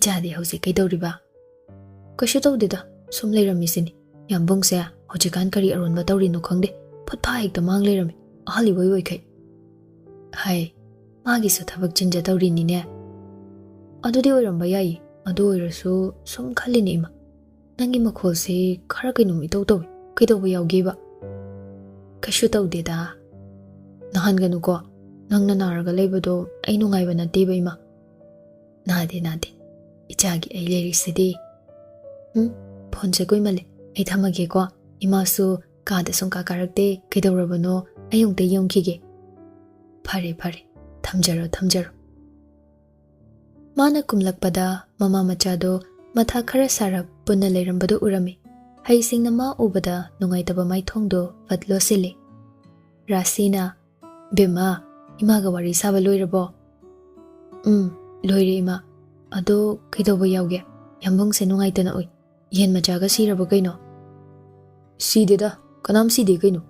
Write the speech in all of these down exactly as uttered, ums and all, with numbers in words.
"ꯏꯆꯥꯗꯤ ꯍꯧꯖꯤꯛ ꯀꯩꯗꯧꯔꯤꯕ?" "ꯀꯩꯁꯨ ꯇꯧꯗꯦꯗ, ꯁꯨꯝ ꯂꯩꯔꯝꯃꯤꯁꯤꯅꯤ꯫ ꯌꯥꯝꯕꯨꯡꯁꯦ ꯍꯧꯖꯤꯛꯀꯥꯟ ꯀꯔꯤ ꯑꯔꯣꯟꯕ ꯇꯧꯔꯤꯅꯣ ꯈꯪꯗꯦ, ꯐꯠ ꯐꯥ ꯍꯦꯛꯇ ꯃꯥꯡ ꯂꯩꯔꯝꯃꯤ, ꯑꯍꯜ ꯏꯑꯣꯏ ꯑꯣꯏꯈꯩ꯫ ꯍꯥꯏ, ꯃꯥꯒꯤꯁꯨ ꯊꯕꯛ ꯆꯤꯟꯖ ꯇꯧꯔꯤꯅꯤꯅꯦ꯫" "ꯑꯗꯨꯗꯤ ꯑꯣꯏꯔꯝꯕ ꯌꯥꯏꯌꯦ, ꯑꯗꯨ ꯑꯣꯏꯔꯁꯨ ꯁꯨꯝ ꯈꯜꯂꯤꯅꯦ ꯏꯃꯥ, ꯅꯪꯒꯤ ꯃꯈꯣꯜꯁꯤ ꯈꯔ ꯀꯩꯅꯣꯝ ꯏꯇꯧ ꯇꯧꯏ, ꯀꯩꯗꯧꯕ ꯌꯥꯎꯒꯦꯕ?" "ꯀꯩꯁꯨ ꯇꯧꯗꯦꯗ꯫" "ꯅꯥꯍꯟꯒꯅꯨꯀꯣ, ꯅꯪꯅ ꯅꯥꯔꯒ ꯂꯩꯕꯗꯣ ꯑꯩ ꯅꯨꯡꯉꯥꯏꯕ ꯅꯠꯇꯦꯕ ꯏꯃꯥ꯫" "ꯅꯥꯗꯦ, ꯅꯥꯗꯦ, ꯏꯆꯥꯒꯤ ꯑꯩ ꯂꯩꯔꯤꯁꯤꯗꯤ꯫ ꯎꯝ, ꯐꯣꯟꯁꯦ ꯀꯨꯏꯃꯜꯂꯦ, ꯑꯩ ꯊꯝꯃꯒꯦꯀꯣ꯫ ꯏꯃꯥꯁꯨ ꯀꯥꯗ ꯁꯨꯡꯀꯥ ꯀꯥꯔꯛꯇꯦ, ꯀꯩꯗꯧꯔꯕꯅꯣ? ꯑꯩ ꯑꯃꯨꯛꯇ ꯌꯦꯡꯈꯤꯒꯦ꯫" "ꯐꯔꯦ, ꯐꯔꯦ, ꯊꯝꯖꯔꯣ, ꯊꯝꯖꯔꯣ꯫" ꯃꯥꯅ ꯀꯨꯝꯂꯛꯄꯗ ꯃꯃꯥ ꯃꯆꯥꯗꯣ ꯃꯊꯥ ꯈꯔ ꯁꯥꯔꯞ ꯄꯨꯟꯅ ꯂꯩꯔꯝꯕꯗꯨ ꯎꯔꯝꯃꯤ꯫ ꯍꯩꯁꯤꯡꯅ ꯃꯥ ꯎꯕꯗ ꯅꯨꯡꯉꯥꯏꯇꯕ ꯃꯥꯏꯊꯣꯡꯗꯣ ꯐꯠ ꯂꯣꯠꯁꯤꯜꯂꯤ꯫ ꯔꯥꯁꯤꯅ, "ꯕꯦꯝꯃ, ꯏꯃꯥꯒ ꯋꯥꯔꯤ ꯁꯥꯕ ꯂꯣꯏꯔꯕꯣ?" "ꯎꯝ, ꯂꯣꯏꯔꯦ ꯏꯃꯥ꯫ ꯑꯗꯣ ꯀꯩꯗꯧꯕ ꯌꯥꯎꯒꯦ? ꯌꯥꯝꯕꯨꯡꯁꯦ ꯅꯨꯡꯉꯥꯏꯇꯅ ꯎꯏ꯫ ꯌꯦꯟ ꯃꯆꯥꯒ ꯁꯤꯔꯕ ꯀꯩꯅꯣ?" "ꯁꯤꯗꯦꯗ, ꯀꯅꯥꯝ ꯁꯤꯗꯦ ꯀꯩꯅꯣ꯫"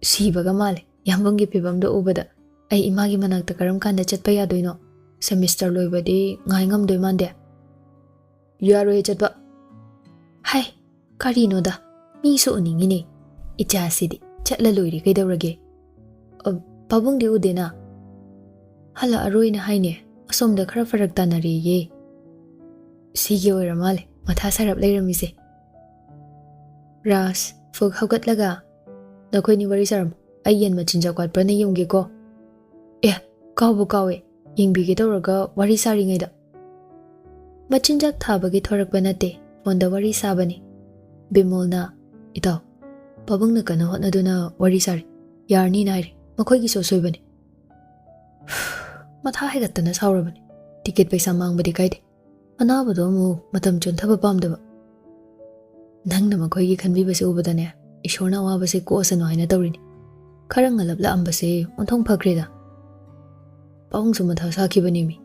"ꯁꯤꯕꯒ ꯃꯥꯜꯂꯦ, ꯌꯥꯝꯕꯨꯡꯒꯤ ꯐꯤꯕꯝꯗꯣ ꯎꯕꯗ꯫ ꯑꯩ ꯏꯃꯥꯒꯤ ꯃꯅꯥꯛꯇ ꯀꯔꯝ ꯀꯥꯟꯗ ꯆꯠꯄ ꯌꯥꯗꯣꯏꯅꯣ? ꯁꯦꯃꯤꯁꯇꯔ ꯂꯣꯏꯕꯗꯤ ꯉꯥꯏ ꯉꯝꯗꯣꯏ ꯃꯥꯟꯗꯦ꯫" "ꯌꯥꯔꯣꯏꯌꯦ ꯆꯠꯄ꯫" "ꯍꯥꯏ, ꯀꯔꯤꯅꯣꯗ, ꯃꯤꯁꯨ ꯎꯅꯤꯡꯉꯤꯅꯦ꯫ ꯏꯆꯥꯁꯤꯗꯤ ꯆꯠꯂ ꯂꯣꯏꯔꯦ ꯀꯩꯗꯧꯔꯒꯦ?" "ꯑ, ꯄꯥꯕꯨꯡꯗꯤ ꯎꯗꯦꯅ?" "ꯍꯜꯂꯛꯑꯔꯣꯏꯅ ꯍꯥꯏꯅꯦ, ꯑꯁꯣꯝꯗ ꯈꯔ ꯐꯔꯛ ꯇꯥꯅꯔꯦꯌꯦ꯫" "ꯁꯤꯒꯤ ꯑꯣꯏꯔ ꯃꯥꯜꯂꯦ ꯃꯊꯥ ꯁꯥꯔꯞ ꯂꯩꯔꯝꯃꯤꯁꯦ꯫" ꯔꯥꯖ, ꯐꯨꯛ ꯍꯧꯒꯠꯂꯒ, "ꯅꯈꯣꯏꯅꯤ ꯋꯥꯔꯤ ꯁꯥꯔꯝꯃꯣ, ꯑꯩ ꯌꯦꯟ ꯃꯆꯤꯟꯖꯥꯛ ꯋꯥꯠꯄ꯭ꯔꯅ ꯌꯦꯡꯒꯦꯀꯣ꯫" "ꯑꯦ, ꯀꯥꯎꯕꯨ ꯀꯥꯎꯋꯦ, ꯌꯦꯡꯕꯤꯒꯦ ꯇꯧꯔꯒ ꯋꯥꯔꯤ ꯁꯥꯔꯤꯉꯩꯗ꯫" ꯃꯆꯤꯟꯖꯥꯛ ꯊꯥꯕꯒꯤ ꯊꯣꯔꯛꯄ ꯅꯠꯇꯦ, ꯐꯣꯟꯗ ꯋꯥꯔꯤ ꯁꯥꯕꯅꯤ꯫ ꯕꯤꯃꯣꯜꯅ, "ꯏꯇꯥꯎ, ꯄꯥꯕꯨꯡꯅ ꯀꯟꯅ ꯍꯣꯠꯅꯗꯨꯅ ꯋꯥꯔꯤ ꯁꯥꯔꯤ, ꯌꯥꯔꯅꯤꯅ ꯍꯥꯏꯔꯤ, ꯃꯈꯣꯏꯒꯤꯁꯨ ꯑꯁꯣꯏꯕꯅꯤ꯫" ꯃꯊꯥ ꯍꯥꯏꯒꯠꯇꯅ ꯁꯥꯎꯔꯕꯅꯤ꯫ ꯇꯤꯀꯦꯠ ꯄꯩꯁꯥ ꯃꯥꯡꯕꯗꯤ ꯀꯥꯏꯗꯦ, ꯑꯅꯥꯕꯗꯣ ꯑꯃꯨꯛ ꯃꯇꯝ ꯆꯣꯟꯊꯕ ꯄꯥꯝꯗꯕ꯫ ꯅꯪꯅ ꯃꯈꯣꯏꯒꯤ ꯈꯟꯕꯤꯕꯁꯦ ꯎꯕꯗꯅꯦ, ꯏꯁꯣꯔꯅ ꯑꯋꯥꯕꯁꯦ ꯀꯣꯛꯑꯁꯅꯨ ꯍꯥꯏꯅ ꯇꯧꯔꯤꯅꯤ꯫ ꯈꯔ ꯉꯜꯂꯞꯂꯛꯑꯝꯕꯁꯦ ꯑꯣꯟꯊꯣꯡ ꯐꯈ꯭ꯔꯦꯗ꯫ ꯄꯥꯕꯨꯡꯁꯨ ꯃꯊꯥ ꯁꯥꯈꯤꯕꯅꯦꯃꯤ꯫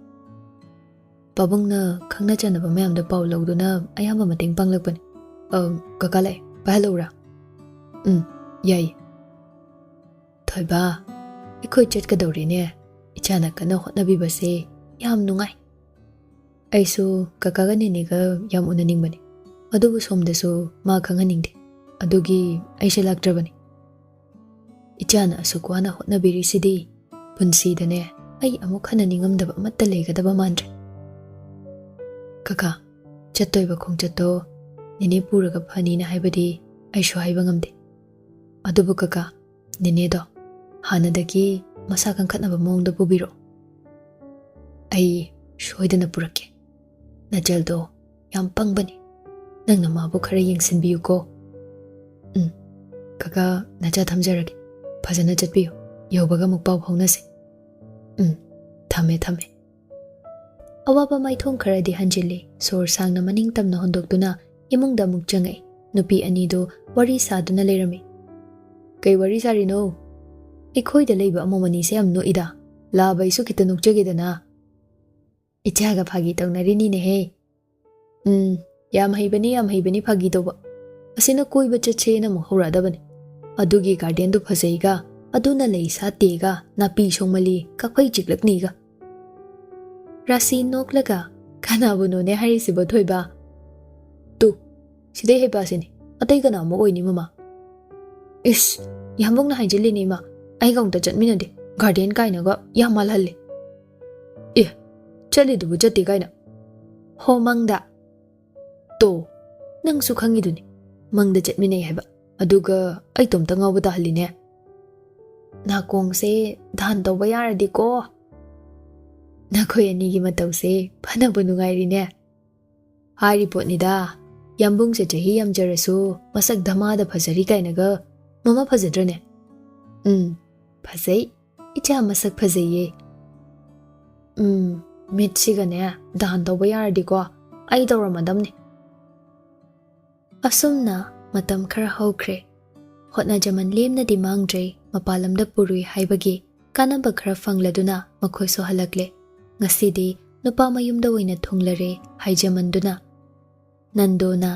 ꯄꯥꯕꯨꯡꯅ ꯈꯪꯅ ꯆꯥꯟꯅꯕ ꯃꯌꯥꯝꯗ ꯄꯥꯎ ꯂꯧꯗꯨꯅ ꯑꯌꯥꯝꯕ ꯃꯇꯦꯡ ꯄꯥꯡꯂꯛꯄꯅꯤ꯫ ꯑ, ꯀꯀꯥ ꯂꯥꯛꯑꯦ, ꯄꯥꯏꯍꯜꯂꯛꯎꯔꯥ? ꯎꯝ, ꯌꯥꯏꯌꯦ꯫ ꯊꯣꯏꯕ, ꯑꯩꯈꯣꯏ ꯆꯠꯀꯗꯧꯔꯤꯅꯦ꯫ ꯏꯆꯥꯅ ꯀꯟꯅ ꯍꯣꯠꯅꯕꯤꯕꯁꯦ ꯌꯥꯝ ꯅꯨꯡꯉꯥꯏ꯫ ꯑꯩꯁꯨ ꯀꯀꯥꯒ ꯅꯦꯅꯦꯒ ꯌꯥꯝ ꯎꯅꯅꯤꯡꯕꯅꯤ, ꯑꯗꯨꯕꯨ ꯁꯣꯝꯗꯁꯨ ꯃꯥ ꯈꯪꯍꯟꯅꯤꯡꯗꯦ꯫ ꯑꯗꯨꯒꯤ ꯑꯩꯁꯦ ꯂꯥꯛꯇ꯭ꯔꯕꯅꯤ꯫ ꯏꯆꯥꯅ ꯑꯁꯨꯛ ꯋꯥꯅ ꯍꯣꯠꯅꯕꯤꯔꯤꯁꯤꯗꯤ ꯄꯨꯟꯁꯤꯗꯅꯦ ꯑꯩ ꯑꯃꯨꯛ ꯍꯟꯅ ꯅꯤꯡꯉꯝꯗꯕ ꯑꯃꯠꯇ ꯂꯩꯒꯗꯕ ꯃꯥꯟꯗ꯭ꯔꯦ꯫ ꯀꯀꯥ, ꯆꯠꯇꯣꯏꯕ ꯈꯣꯡꯆꯠꯇꯣ ꯅꯦꯅꯦ ꯄꯨꯔꯒ ꯐꯅꯤꯅ ꯍꯥꯏꯕꯗꯤ ꯑꯩꯁꯨ ꯍꯥꯏꯕ ꯉꯝꯗꯦ꯫ ꯑꯗꯨꯕꯨ ꯀꯀꯥ, ꯅꯦꯅꯦꯗꯣ ꯍꯥꯟꯅꯗꯒꯤ ꯃꯁꯥ ꯀꯟꯈꯠꯅꯕ ꯃꯑꯣꯡꯗ ꯄꯨꯕꯤꯔꯣ꯫ ꯑꯩ ꯁꯣꯏꯗꯅ ꯄꯨꯔꯛꯀꯦ꯫ ꯅꯆꯜꯗꯣ ꯌꯥꯝ ꯄꯪꯕꯅꯤ꯫ ꯅꯪꯅ ꯃꯥꯕꯨ ꯈꯔ ꯌꯦꯡꯁꯤꯟꯕꯤꯌꯨꯀꯣ꯫ ꯎꯝ, ꯀꯀꯥ, ꯅꯆꯥ ꯊꯝꯖꯔꯒꯦ꯫ ꯐꯖꯅ ꯆꯠꯄꯤꯌꯨ꯫ ꯌꯧꯕꯒ ꯑꯃꯨꯛ ꯄꯥꯎ ꯐꯥꯎꯅꯁꯦ꯫ ꯎꯝ, ꯊꯝꯃꯦ, ꯊꯝꯃꯦ꯫ ꯑꯋꯥꯕ ꯃꯥꯏꯊꯣꯡ ꯈꯔꯗꯤ ꯍꯟꯖꯤꯜꯂꯤ꯫ ꯁꯣꯔ ꯁꯥꯡꯅ ꯃꯅꯤꯡ ꯇꯝꯅ ꯍꯣꯟꯗꯣꯛꯇꯨꯅ ꯏꯃꯨꯡꯗ ꯑꯃꯨꯛ ꯆꯪꯉꯛꯏ꯫ ꯅꯨꯄꯤ ꯑꯅꯤꯗꯨ ꯋꯥꯔꯤ ꯁꯥꯗꯨꯅ ꯂꯩꯔꯝꯃꯤ꯫ "ꯀꯩ ꯋꯥꯔꯤ ꯁꯥꯔꯤꯅꯣ?" "ꯑꯩꯈꯣꯏꯗ ꯂꯩꯕ ꯑꯃꯣꯝ ꯑꯅꯤꯁꯦ ꯌꯥꯝ ꯅꯣꯛꯏꯗ꯫ ꯂꯥꯕ, ꯑꯩꯁꯨ ꯈꯤꯇ ꯅꯣꯛꯆꯒꯦꯗꯅ꯫" "ꯏꯆꯥꯒ ꯐꯥꯒꯤ ꯇꯧꯅꯔꯤꯅꯤꯅꯦꯍꯦ꯫" "ꯎꯝ, ꯌꯥꯝ ꯍꯩꯕꯅꯤ, ꯌꯥꯝ ꯍꯩꯕꯅꯤ ꯐꯥꯒꯤ ꯇꯧꯕ꯫ ꯑꯁꯤꯅ ꯀꯣꯏꯕ ꯆꯠꯁꯦꯅ ꯑꯃꯨꯛ ꯍꯧꯔꯛꯑꯗꯕꯅꯤ꯫ ꯑꯗꯨꯒꯤ ꯒꯥꯔꯗꯦꯟꯗꯨ ꯐꯖꯩꯒ, ꯑꯗꯨꯅ ꯂꯩ ꯁꯥꯠꯇꯦꯒ, ꯅꯥꯄꯤ ꯁꯣꯡꯃꯜꯂꯤ, ꯀꯥꯐꯩ ꯆꯤꯛꯂꯛꯅꯤꯒ꯫" ꯔꯥꯁꯤ ꯅꯣꯛꯂꯒ, "ꯀꯅꯥꯕꯨꯅꯣꯅꯦ ꯍꯥꯏꯔꯤꯁꯤꯕꯣ, ꯊꯣꯏꯕ?" "ꯇꯨ, ꯁꯤꯗꯩ ꯍꯩꯕ ꯑꯁꯤꯅꯤ, ꯑꯇꯩ ꯀꯅꯥ ꯑꯃꯨꯛ ꯑꯣꯏꯅꯤ, ꯃꯃꯥ?" "ꯏꯁ, ꯌꯥꯝꯕꯨꯡꯅ ꯍꯥꯏꯖꯤꯜꯂꯤꯅꯦ, ꯏꯃꯥ꯫ ꯑꯩꯒ ꯑꯃꯨꯛꯇ ꯆꯠꯃꯤꯟꯅꯗꯦ, ꯒꯥꯔꯗꯦꯟ ꯀꯥꯏꯅꯒ ꯌꯥꯝ ꯃꯥꯜꯍꯜꯂꯦ꯫" "ꯑꯦ, ꯆꯠꯂꯤꯗꯨꯕꯨ ꯆꯠꯇꯦ ꯀꯥꯏꯅ?" "ꯍꯣ, ꯃꯪꯗ꯫" "ꯇꯣ, ꯅꯪꯁꯨ ꯈꯪꯉꯤꯗꯨꯅꯤ, ꯃꯪꯗ ꯆꯠꯃꯤꯟꯅꯩ ꯍꯥꯏꯕ, ꯑꯗꯨꯒ ꯑꯩꯇꯣꯝꯇ ꯉꯥꯎꯕ ꯇꯥꯍꯜꯂꯤꯅꯦ꯫" "ꯅꯥꯀꯣꯡꯁꯦ ꯙꯥꯟ ꯇꯧꯕ ꯌꯥꯔꯗꯤꯀꯣ꯫ ꯅꯈꯣꯏ ꯑꯅꯤꯒꯤ ꯃꯇꯧꯁꯦ ꯐꯅꯕ ꯅꯨꯡꯉꯥꯏꯔꯤꯅꯦ꯫" "ꯍꯥꯏꯔꯤ ꯄꯣꯠꯅꯤꯗ, ꯌꯥꯝꯕꯨꯡꯁꯦ ꯆꯍꯤ ꯌꯥꯝꯖꯔꯁꯨ ꯃꯁꯛ ꯙꯃꯥꯗ ꯐꯖꯔꯤ ꯀꯥꯏꯅꯒ꯫ ꯃꯃꯥ ꯐꯖꯗ꯭ꯔꯅꯦ?" "ꯎꯝ, ꯐꯖꯩ꯫ ꯏꯆꯥ ꯃꯁꯛ ꯐꯖꯩꯌꯦ꯫" "ꯎꯝ, ꯃꯤꯠꯁꯤꯒꯅꯦ ꯙꯥꯟ ꯇꯧꯕ ꯌꯥꯔꯗꯤꯀꯣ, ꯑꯩ ꯇꯧꯔꯝꯃꯗꯝꯅꯤ꯫" ꯑꯁꯨꯝꯅ ꯃꯇꯝ ꯈꯔ ꯍꯧꯈ꯭ꯔꯦ꯫ ꯍꯣꯠꯅꯖꯃꯟ ꯂꯦꯝꯅꯗꯤ ꯃꯥꯡꯗ꯭ꯔꯦ, ꯃꯄꯥꯟ ꯂꯝꯗ ꯄꯨꯔꯨꯏ ꯍꯥꯏꯕꯒꯤ ꯀꯥꯟꯅꯕ ꯈꯔ ꯐꯪꯂꯗꯨꯅ ꯃꯈꯣꯏꯁꯨ ꯍꯜꯂꯛꯂꯦ꯫ ꯉꯁꯤꯗꯤ ꯅꯨꯄꯥ ꯃꯌꯨꯝꯗ ꯑꯣꯏꯅ ꯊꯨꯡꯂꯔꯦ ꯍꯥꯏꯖꯃꯟꯗꯨꯅ꯫ ꯅꯟꯗꯣꯅ,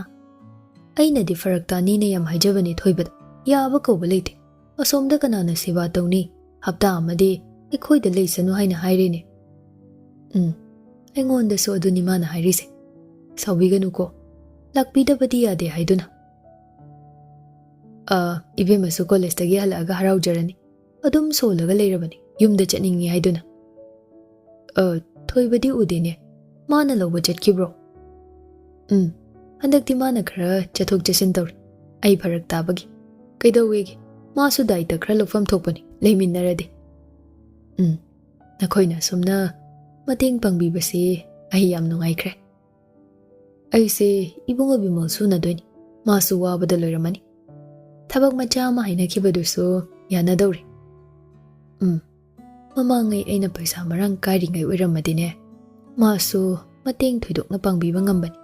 "ꯑꯩꯅꯗꯤ ꯐꯔꯛ ꯇꯥꯅꯤꯅ ꯌꯥꯝ ꯍꯥꯏꯖꯕꯅꯤ ꯊꯣꯏꯕꯗ, ꯌꯥꯕ ꯀꯧꯕ ꯂꯩꯇꯦ꯫ ꯑꯁꯣꯝꯗ ꯀꯅꯥꯅ ꯁꯦꯕꯥ ꯇꯧꯅꯤ? ꯍꯞꯇꯥ ꯑꯃꯗꯤ ꯑꯩꯈꯣꯏꯗ ꯂꯩꯁꯅꯨ ꯍꯥꯏꯅ ꯍꯥꯏꯔꯤꯅꯦ꯫" "ꯎꯝ, ꯑꯩꯉꯣꯟꯗꯁꯨ ꯑꯗꯨꯅꯤ ꯃꯥꯅ ꯍꯥꯏꯔꯤꯁꯦ꯫ ꯁꯥꯎꯕꯤꯒꯅꯨꯀꯣ, ꯂꯥꯛꯄꯤꯗꯕꯗꯤ ꯌꯥꯗꯦ ꯍꯥꯏꯗꯨꯅ꯫ ꯑ, ꯏꯕꯦꯝꯃꯁꯨ ꯀꯣꯂꯦꯖꯇꯒꯤ ꯍꯜꯂꯛꯑꯒ ꯍꯔꯥꯎꯖꯔꯅꯤ꯫ ꯑꯗꯨꯝ ꯁꯣꯜꯂꯒ ꯂꯩꯔꯕꯅꯤ, ꯌꯨꯝꯗ ꯆꯠꯅꯤꯡꯉꯤ ꯍꯥꯏꯗꯨꯅ꯫ ꯑ, ꯊꯣꯏꯕꯗꯤ ꯎꯗꯦꯅꯦ꯫ ꯃꯥꯅ ꯂꯧꯕ ꯆꯠꯈꯤꯕ꯭ꯔꯣ? ꯎꯝ, ꯍꯟꯗꯛꯇꯤ ꯃꯥꯅ ꯈꯔ ꯆꯠꯊꯣꯛ ꯆꯠꯁꯤꯟ ꯇꯧꯔꯤ꯫ ꯑꯩ ꯐꯔꯛ ꯇꯥꯕꯒꯤ꯫ ꯀꯩꯗꯧꯋꯦꯒꯦ? ꯃꯥꯁꯨ ꯗꯥꯏꯇ ꯈꯔ ꯂꯧꯐꯝ ꯊꯣꯛꯄꯅꯤ, ꯂꯩꯃꯤꯟꯅꯔꯗꯤ꯫ ꯎꯝ, ꯅꯈꯣꯏꯅ ꯑꯁꯨꯝꯅ ꯃꯇꯦꯡ ꯄꯥꯡꯕꯤꯕꯁꯤ ꯑꯩ ꯌꯥꯝ ꯅꯨꯡꯉꯥꯏꯈ꯭ꯔꯦ꯫ ꯑꯩꯁꯦ ꯏꯕꯨꯡꯉꯣ ꯕꯤꯃꯜꯁꯨ ꯎꯅꯗꯣꯏꯅꯤ꯫ ꯃꯥꯁꯨ ꯋꯥꯕꯗ ꯂꯣꯏꯔꯝꯃꯅꯤ꯫ ꯊꯕꯛ ꯃꯆꯥ ꯑꯃ ꯍꯥꯏꯅꯈꯤꯕꯗꯨꯁꯨ ꯌꯥꯅꯗꯧꯔꯤ꯫ ꯎꯝ, ꯃꯃꯥꯡꯉꯩ ꯑꯩꯅ ꯄꯩꯁꯥ ꯃꯔꯥꯡ ꯀꯥꯏꯔꯤꯉꯩ ꯑꯣꯏꯔꯝꯃꯗꯤꯅꯦ, ꯃꯥꯁꯨ ꯃꯇꯦꯡ ꯊꯣꯏꯗꯣꯛꯅ ꯄꯥꯡꯕꯤꯕ ꯉꯝꯕꯅꯤ꯫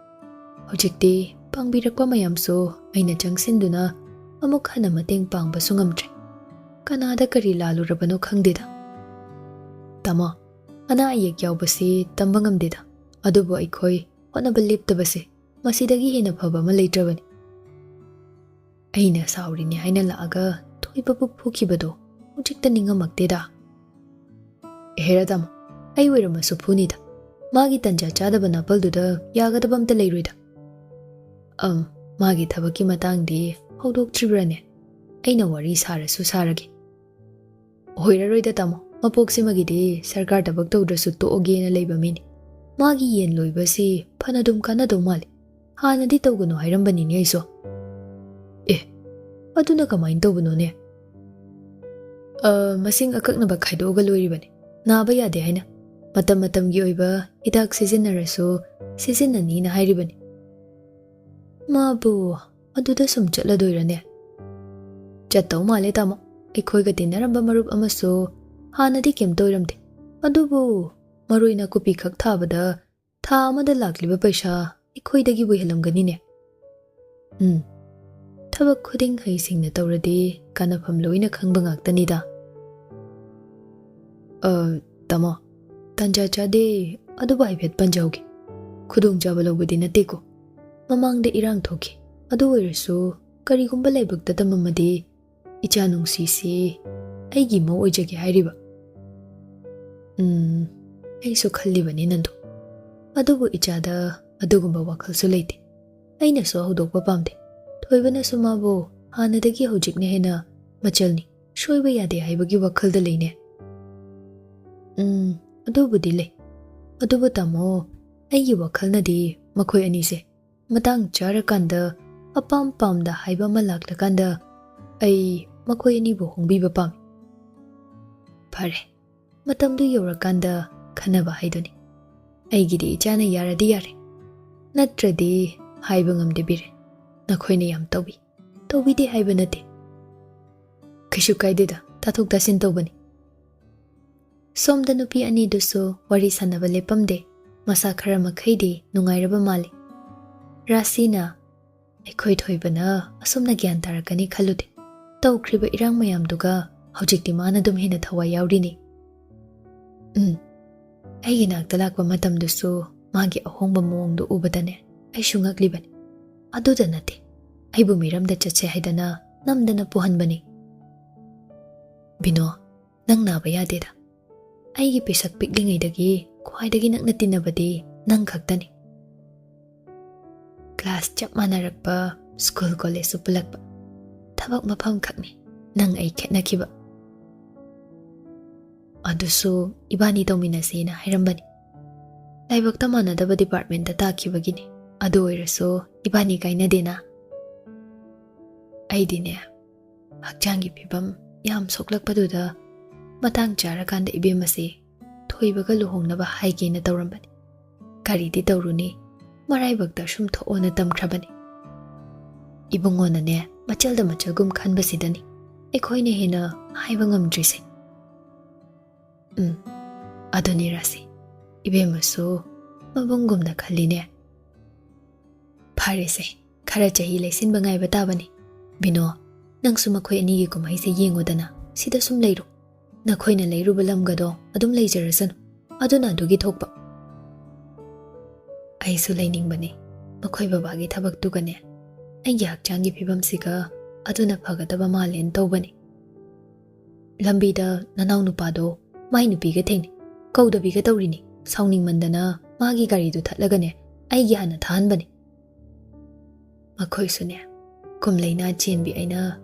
ꯍꯧꯖꯤꯛꯇꯤ ꯄꯥꯡꯕꯤꯔꯛꯄ ꯃꯌꯥꯝꯁꯨ ꯑꯩꯅ ꯆꯪꯁꯤꯟꯗꯨꯅ ꯑꯃꯨꯛ ꯍꯟꯅ ꯃꯇꯦꯡ ꯄꯥꯡꯕꯁꯨ ꯉꯝꯗ꯭ꯔꯦ꯫ ꯀꯅꯥꯗ ꯀꯔꯤ ꯂꯥꯜꯂꯨꯔꯕꯅꯣ ꯈꯪꯗꯦꯗ꯫ ꯇꯥꯃꯣ, ꯑꯅꯥ ꯑꯌꯦꯛ ꯌꯥꯎꯕꯁꯤ ꯇꯝꯕ ꯉꯝꯗꯦꯗ꯫ ꯑꯗꯨꯕꯨ ꯑꯩꯈꯣꯏ ꯍꯣꯠꯅꯕ ꯂꯦꯞꯇꯕꯁꯦ ꯃꯁꯤꯗꯒꯤ ꯍꯦꯟꯅ ꯐꯕ ꯑꯃ ꯂꯩꯇ꯭ꯔꯕꯅꯤ꯫ ꯑꯩꯅ ꯁꯥꯎꯔꯤꯅꯦ ꯍꯥꯏꯅ ꯂꯥꯛꯑꯒ ꯊꯣꯏꯕꯕꯨ ꯐꯨꯈꯤꯕꯗꯣ ꯍꯧꯖꯤꯛꯇ ꯅꯤꯡꯉꯝꯃꯛꯇꯦꯗ꯫ ꯍꯦꯔꯥ ꯇꯥꯃꯣ, ꯑꯩ ꯑꯣꯏꯔꯝꯃꯁꯨ ꯐꯨꯅꯤꯗ꯫ ꯃꯥꯒꯤ ꯇꯟꯖꯥ ꯆꯥꯗꯕ ꯅꯥꯄꯜꯗꯨꯗ ꯌꯥꯒꯗꯕ ꯑꯝꯇ ꯂꯩꯔꯣꯏꯗ꯫ ꯑꯝ, ꯃꯥꯒꯤ ꯊꯕꯛꯀꯤ ꯃꯇꯥꯡꯗꯤ ꯍꯧꯗꯣꯛꯇ꯭ꯔꯤꯕ꯭ꯔꯥꯅꯦ? ꯑꯩꯅ ꯋꯥꯔꯤ ꯁꯥꯔꯁꯨ ꯁꯥꯔꯒꯦ꯫ ꯑꯣꯏꯔꯔꯣꯏꯗ ꯇꯥꯃꯣ, ꯃꯄꯣꯛꯁꯤꯃꯒꯤꯗꯤ ꯁꯔꯀꯥꯔ ꯊꯕꯛ ꯇꯧꯗ꯭ꯔꯁꯨ ꯇꯣꯛꯑꯒꯦꯅ ꯂꯩꯕ ꯃꯤꯅꯤ꯫ ꯃꯥꯒꯤ ꯌꯦꯟ ꯂꯣꯏꯕꯁꯤ ꯐꯅꯗꯨꯝ ꯀꯥꯟꯅꯗꯧ ꯃꯥꯜꯂꯤ꯫ ꯍꯥꯟꯅꯗꯤ ꯇꯧꯒꯅꯨ ꯍꯥꯏꯔꯝꯕꯅꯤꯅꯦ ꯑꯩꯁꯨ꯫ ꯑꯦ, ꯑꯗꯨꯅ ꯀꯃꯥꯏꯅ ꯇꯧꯕꯅꯣꯅꯦ? ꯑ, ꯃꯁꯤꯡ ꯑꯀꯛꯅꯕ ꯈꯥꯏꯗꯣꯛꯑꯒ ꯂꯣꯏꯔꯤꯕꯅꯤ꯫ ꯅꯥꯕ ꯌꯥꯗꯦ ꯍꯥꯏꯅ꯫ ꯃꯇꯝ ꯃꯇꯝꯒꯤ ꯑꯣꯏꯕ ꯍꯤꯗꯥꯛ ꯁꯤꯖꯤꯟꯅꯔꯁꯨ ꯁꯤꯖꯤꯟꯅꯅꯤꯅ ꯍꯥꯏꯔꯤꯕꯅꯤ꯫ ꯃꯥꯕꯨ ꯑꯗꯨꯗ ꯁꯨꯝ ꯆꯠꯂꯗꯣꯏꯔꯅꯦ? ꯆꯠꯇꯧ ꯃꯥꯜꯂꯦ ꯇꯥꯃꯣ꯫ ꯑꯩꯈꯣꯏꯒ ꯇꯤꯟꯅꯔꯝꯕ ꯃꯔꯨꯞ ꯑꯃꯁꯨ ꯍꯥꯟꯅꯗꯤ ꯀꯩꯝꯇ ꯑꯣꯏꯔꯝꯗꯦ꯫ ꯑꯗꯨꯕꯨ ꯃꯔꯣꯏ ꯅꯥꯀꯨꯞꯄꯤ ꯈꯛ ꯊꯥꯕꯗ ꯊꯥ ꯑꯃꯗ ꯂꯥꯛꯂꯤꯕ ꯄꯩꯁꯥ ꯑꯩꯈꯣꯏꯗꯒꯤꯕꯨ ꯍꯦꯜꯂꯝꯒꯅꯤꯅꯦ꯫ ꯎꯝ, ꯊꯕꯛ ꯈꯨꯗꯤꯡ ꯍꯩꯁꯤꯡꯅ ꯇꯧꯔꯗꯤ ꯀꯥꯟꯅꯐꯝ ꯂꯣꯏꯅ ꯈꯪꯕ ꯉꯥꯛꯇꯅꯤꯗ꯫ ꯑ, ꯇꯥꯃꯣ, ꯇꯥꯟꯖꯥ ꯆꯥꯗꯦ, ꯑꯗꯨꯕꯨ ꯍꯥꯏꯐꯦꯠ ꯄꯟꯖꯍꯧꯒꯦ꯫ ꯈꯨꯗꯣꯡꯆꯥꯕ ꯂꯧꯕꯗꯤ ꯅꯠꯇꯦꯀꯣ꯫ ꯃꯃꯥꯡꯗ ꯏꯔꯥꯡ ꯊꯣꯛꯈꯤ꯫ ꯑꯗꯨ ꯑꯣꯏꯔꯁꯨ ꯀꯔꯤꯒꯨꯝꯕ ꯂꯥꯏꯕꯛꯇ ꯇꯝꯃꯝꯃꯗꯤ ꯏꯆꯥ ꯅꯨꯡꯁꯤꯁꯤ ꯑꯩꯒꯤ ꯃꯧ ꯑꯣꯏꯖꯒꯦ ꯍꯥꯏꯔꯤꯕ꯫ ꯎꯝ, ꯑꯩꯁꯨ ꯈꯜꯂꯤꯕꯅꯤ ꯅꯟꯗꯨ꯫ ꯑꯗꯨꯕꯨ ꯏꯆꯥꯗ ꯑꯗꯨꯒꯨꯝꯕ ꯋꯥꯈꯜꯁꯨ ꯂꯩꯇꯦ꯫ ꯑꯩꯅꯁꯨ ꯍꯧꯗꯣꯛꯄ ꯄꯥꯝꯗꯦ꯫ ꯊꯣꯏꯕꯅꯁꯨ ꯃꯥꯕꯨ ꯍꯥꯟꯅꯗꯒꯤ ꯍꯧꯖꯤꯛꯅ ꯍꯦꯟꯅ ꯃꯆꯜꯅꯤ, ꯁꯣꯏꯕ ꯌꯥꯗꯦ ꯍꯥꯏꯕꯒꯤ ꯋꯥꯈꯜꯗ ꯂꯩꯅꯦ꯫ ꯎꯝ, ꯑꯗꯨꯕꯨꯗꯤ ꯂꯩ꯫ ꯑꯗꯨꯕꯨ ꯇꯥꯃꯣ, ꯑꯩꯒꯤ ꯋꯥꯈꯜꯅꯗꯤ ꯃꯈꯣꯏ ꯑꯅꯤꯁꯦ ꯃꯇꯥꯡ ꯆꯥꯔꯀꯥꯟꯗ ꯑꯄꯥꯝ ꯄꯥꯝꯗ ꯍꯥꯏꯕ ꯑꯃ ꯂꯥꯛꯂꯀꯥꯟꯗ ꯑꯩ ꯃꯈꯣꯏ ꯑꯅꯤꯕꯨ ꯍꯣꯡꯕꯤꯕ ꯄꯥꯝꯃꯤ꯫ ꯐꯔꯦ, ꯃꯇꯝꯗꯨ ꯌꯧꯔꯀꯥꯟꯗ ꯈꯟꯅꯕ ꯍꯥꯏꯗꯨꯅꯤ꯫ ꯑꯩꯒꯤꯗꯤ ꯏꯆꯥꯅ ꯌꯥꯔꯗꯤ ꯌꯥꯔꯦ, ꯅꯠꯇ꯭ꯔꯗꯤ ꯍꯥꯏꯕ ꯉꯝꯗꯦ ꯕꯤꯔꯦꯟ꯫ ꯅꯈꯣꯏꯅ ꯌꯥꯝ ꯇꯧꯕꯤ, ꯇꯧꯕꯤꯗꯦ ꯍꯥꯏꯕ ꯅꯠꯇꯦ꯫ ꯀꯩꯁꯨ ꯀꯥꯏꯗꯦꯗ, ꯇꯥꯊꯣꯛ ꯇꯥꯁꯤꯟ ꯇꯧꯕꯅꯤ꯫ ꯁꯣꯝꯗ ꯅꯨꯄꯤ ꯑꯅꯤꯗꯨꯁꯨ ꯋꯥꯔꯤ ꯁꯥꯟꯅꯕ ꯂꯦꯞꯄꯝꯗꯦ꯫ ꯃꯁꯥ ꯈꯔ ꯃꯈꯩꯗꯤ ꯅꯨꯡꯉꯥꯏꯔꯕ ꯃꯥꯜꯂꯤ꯫ ꯔꯥꯁꯤꯅ, "ꯑꯩꯈꯣꯏ ꯊꯣꯏꯕꯅ ꯑꯁꯨꯝꯅ ꯒ꯭ꯌꯥꯟ ꯇꯥꯔꯛꯀꯅꯤ ꯈꯜꯂꯨꯗꯦ꯫ ꯇꯧꯈ꯭ꯔꯤꯕ ꯏꯔꯥꯡ ꯃꯌꯥꯝꯗꯨꯒ ꯍꯧꯖꯤꯛꯇꯤ ꯃꯥꯅ ꯑꯗꯨꯝ ꯍꯦꯟꯅ ꯊꯋꯥꯏ ꯌꯥꯎꯔꯤꯅꯤ꯫" ꯎꯝ, ꯑꯩꯒꯤ ꯅꯥꯛꯇ ꯂꯥꯛꯄ ꯃꯇꯝꯗꯨꯁꯨ ꯃꯥꯒꯤ ꯑꯍꯣꯡꯕ ꯃꯑꯣꯡꯗꯨ ꯎꯕꯗꯅꯦ ꯑꯩꯁꯨ ꯉꯛꯂꯤꯕꯅꯤ꯫ ꯑꯗꯨꯗ ꯅꯠꯇꯦ, ꯑꯩꯕꯨ ꯃꯤꯔꯝꯗ ꯆꯠꯁꯦ ꯍꯥꯏꯗꯅ ꯅꯝꯗꯅ ꯄꯨꯍꯟꯕꯅꯤ꯫ ꯕꯤꯅꯣ, ꯅꯪ ꯅꯥꯕ ꯌꯥꯗꯦꯗ꯫ ꯑꯩꯒꯤ ꯄꯤꯁꯛ ꯄꯤꯛꯂꯤꯉꯩꯗꯒꯤ ꯈ꯭ꯋꯥꯏꯗꯒꯤ ꯅꯛꯅ ꯇꯤꯟꯅꯕꯗꯤ ꯅꯪ ꯈꯛꯇꯅꯤ꯫ ꯀ꯭ꯂꯥꯁ ꯆꯞ ꯃꯥꯟꯅꯔꯛꯄ, ꯁ꯭ꯀꯨꯜ ꯀꯣꯂꯦꯖꯁꯨ ꯄꯨꯜꯂꯛꯄ, ꯊꯕꯛ ꯃꯐꯝ ꯈꯛꯅꯤ ꯅꯪ ꯑꯩ ꯈꯦꯠꯅꯈꯤꯕ꯫ ꯑꯗꯨꯁꯨ ꯏꯕꯥꯅꯤ ꯇꯧꯃꯤꯟꯅꯁꯦꯅ ꯍꯥꯏꯔꯝꯕꯅꯤ꯫ ꯂꯥꯏꯕꯛꯇ ꯃꯥꯟꯅꯗꯕ ꯗꯤꯄꯥꯔꯠꯃꯦꯟꯇ ꯇꯥꯈꯤꯕꯒꯤꯅꯤ꯫ ꯑꯗꯨ ꯑꯣꯏꯔꯁꯨ ꯏꯕꯥꯅꯤ ꯀꯥꯏꯅꯗꯦꯅ꯫ ꯑꯩꯗꯤꯅꯦ, ꯍꯛꯆꯥꯡꯒꯤ ꯐꯤꯕꯝ ꯌꯥꯝ ꯁꯣꯛꯂꯛꯄꯗꯨꯗ ꯃꯇꯥꯡ ꯆꯥꯔꯀꯥꯟꯗ ꯏꯕꯦꯝꯃꯁꯦ ꯊꯣꯏꯕꯒ ꯂꯨꯍꯣꯡꯅꯕ ꯍꯥꯏꯒꯦꯅ ꯇꯧꯔꯝꯕꯅꯤ꯫ ꯀꯔꯤꯗꯤ ꯇꯧꯔꯨꯅꯤ, ꯃꯔꯥꯏꯕꯛꯇ ꯁꯨꯝ ꯊꯣꯛꯑꯣꯅ ꯇꯝꯈ꯭ꯔꯕꯅꯤ꯫ ꯏꯕꯨꯡꯉꯣꯅꯅꯦ, ꯃꯆꯜꯗ ꯃꯆꯜꯒꯨꯝ ꯈꯟꯕꯁꯤꯗꯅꯤ ꯑꯩꯈꯣꯏꯅ ꯍꯦꯟꯅ ꯍꯥꯏꯕ ꯉꯝꯗ꯭ꯔꯤꯁꯦ꯫ ꯎꯝ, ꯑꯗꯨꯅꯤ ꯔꯥꯁꯤ, ꯏꯕꯦꯝꯃꯁꯨ ꯃꯕꯨꯡꯒꯨꯝꯅ ꯈꯜꯂꯤꯅꯦ꯫ ꯐꯔꯦꯁꯦ, ꯈꯔ ꯆꯍꯤ ꯂꯩꯁꯤꯟꯕ ꯉꯥꯏꯕ ꯇꯥꯕꯅꯤ꯫ ꯕꯤꯅꯣ, ꯅꯪꯁꯨ ꯃꯈꯣꯏ ꯑꯅꯤꯒꯤ ꯀꯨꯝꯍꯩꯁꯦ ꯌꯦꯡꯉꯨꯗꯅ, ꯁꯤꯗ ꯁꯨꯝ ꯂꯩꯔꯣ꯫ ꯅꯈꯣꯏꯅ ꯂꯩꯔꯨꯕ ꯂꯝꯒꯗꯣ ꯑꯗꯨꯝ ꯂꯩꯖꯔꯁꯅꯨ꯫ ꯑꯗꯨꯅ ꯑꯗꯨꯒꯤ ꯊꯣꯛꯄ꯫ ꯑꯩꯁꯨ ꯂꯩꯅꯤꯡꯕꯅꯤ꯫ ꯃꯈꯣꯏ ꯕꯕꯥꯒꯤ ꯊꯕꯛꯇꯨꯒꯅꯦ, ꯑꯩꯒꯤ ꯍꯛꯆꯥꯡꯒꯤ ꯐꯤꯕꯝꯁꯤꯒ ꯑꯗꯨꯅ ꯐꯒꯗꯕ ꯃꯥꯜꯂꯦꯅ ꯇꯧꯕꯅꯤ꯫ ꯂꯝꯕꯤꯗ ꯅꯅꯥꯎ ꯅꯨꯄꯥꯗꯣ ꯃꯥꯏ ꯅꯨꯄꯤꯒ ꯊꯦꯡꯅꯩ꯫ ꯀꯧꯗꯕꯤꯒ ꯇꯧꯔꯤꯅꯤ꯫ ꯁꯥꯎꯅꯤꯡꯃꯟꯗꯅ ꯃꯥꯒꯤ ꯒꯥꯔꯤꯗꯨ ꯊꯠꯂꯒꯅꯦ, ꯑꯩꯒꯤ ꯍꯥꯟꯅ ꯊꯥꯍꯟꯕꯅꯤ꯫ ꯃꯈꯣꯏꯁꯨꯅꯦ, ꯀꯨꯝꯂꯩꯅꯥ ꯆꯦꯟꯕꯤ ꯑꯩꯅ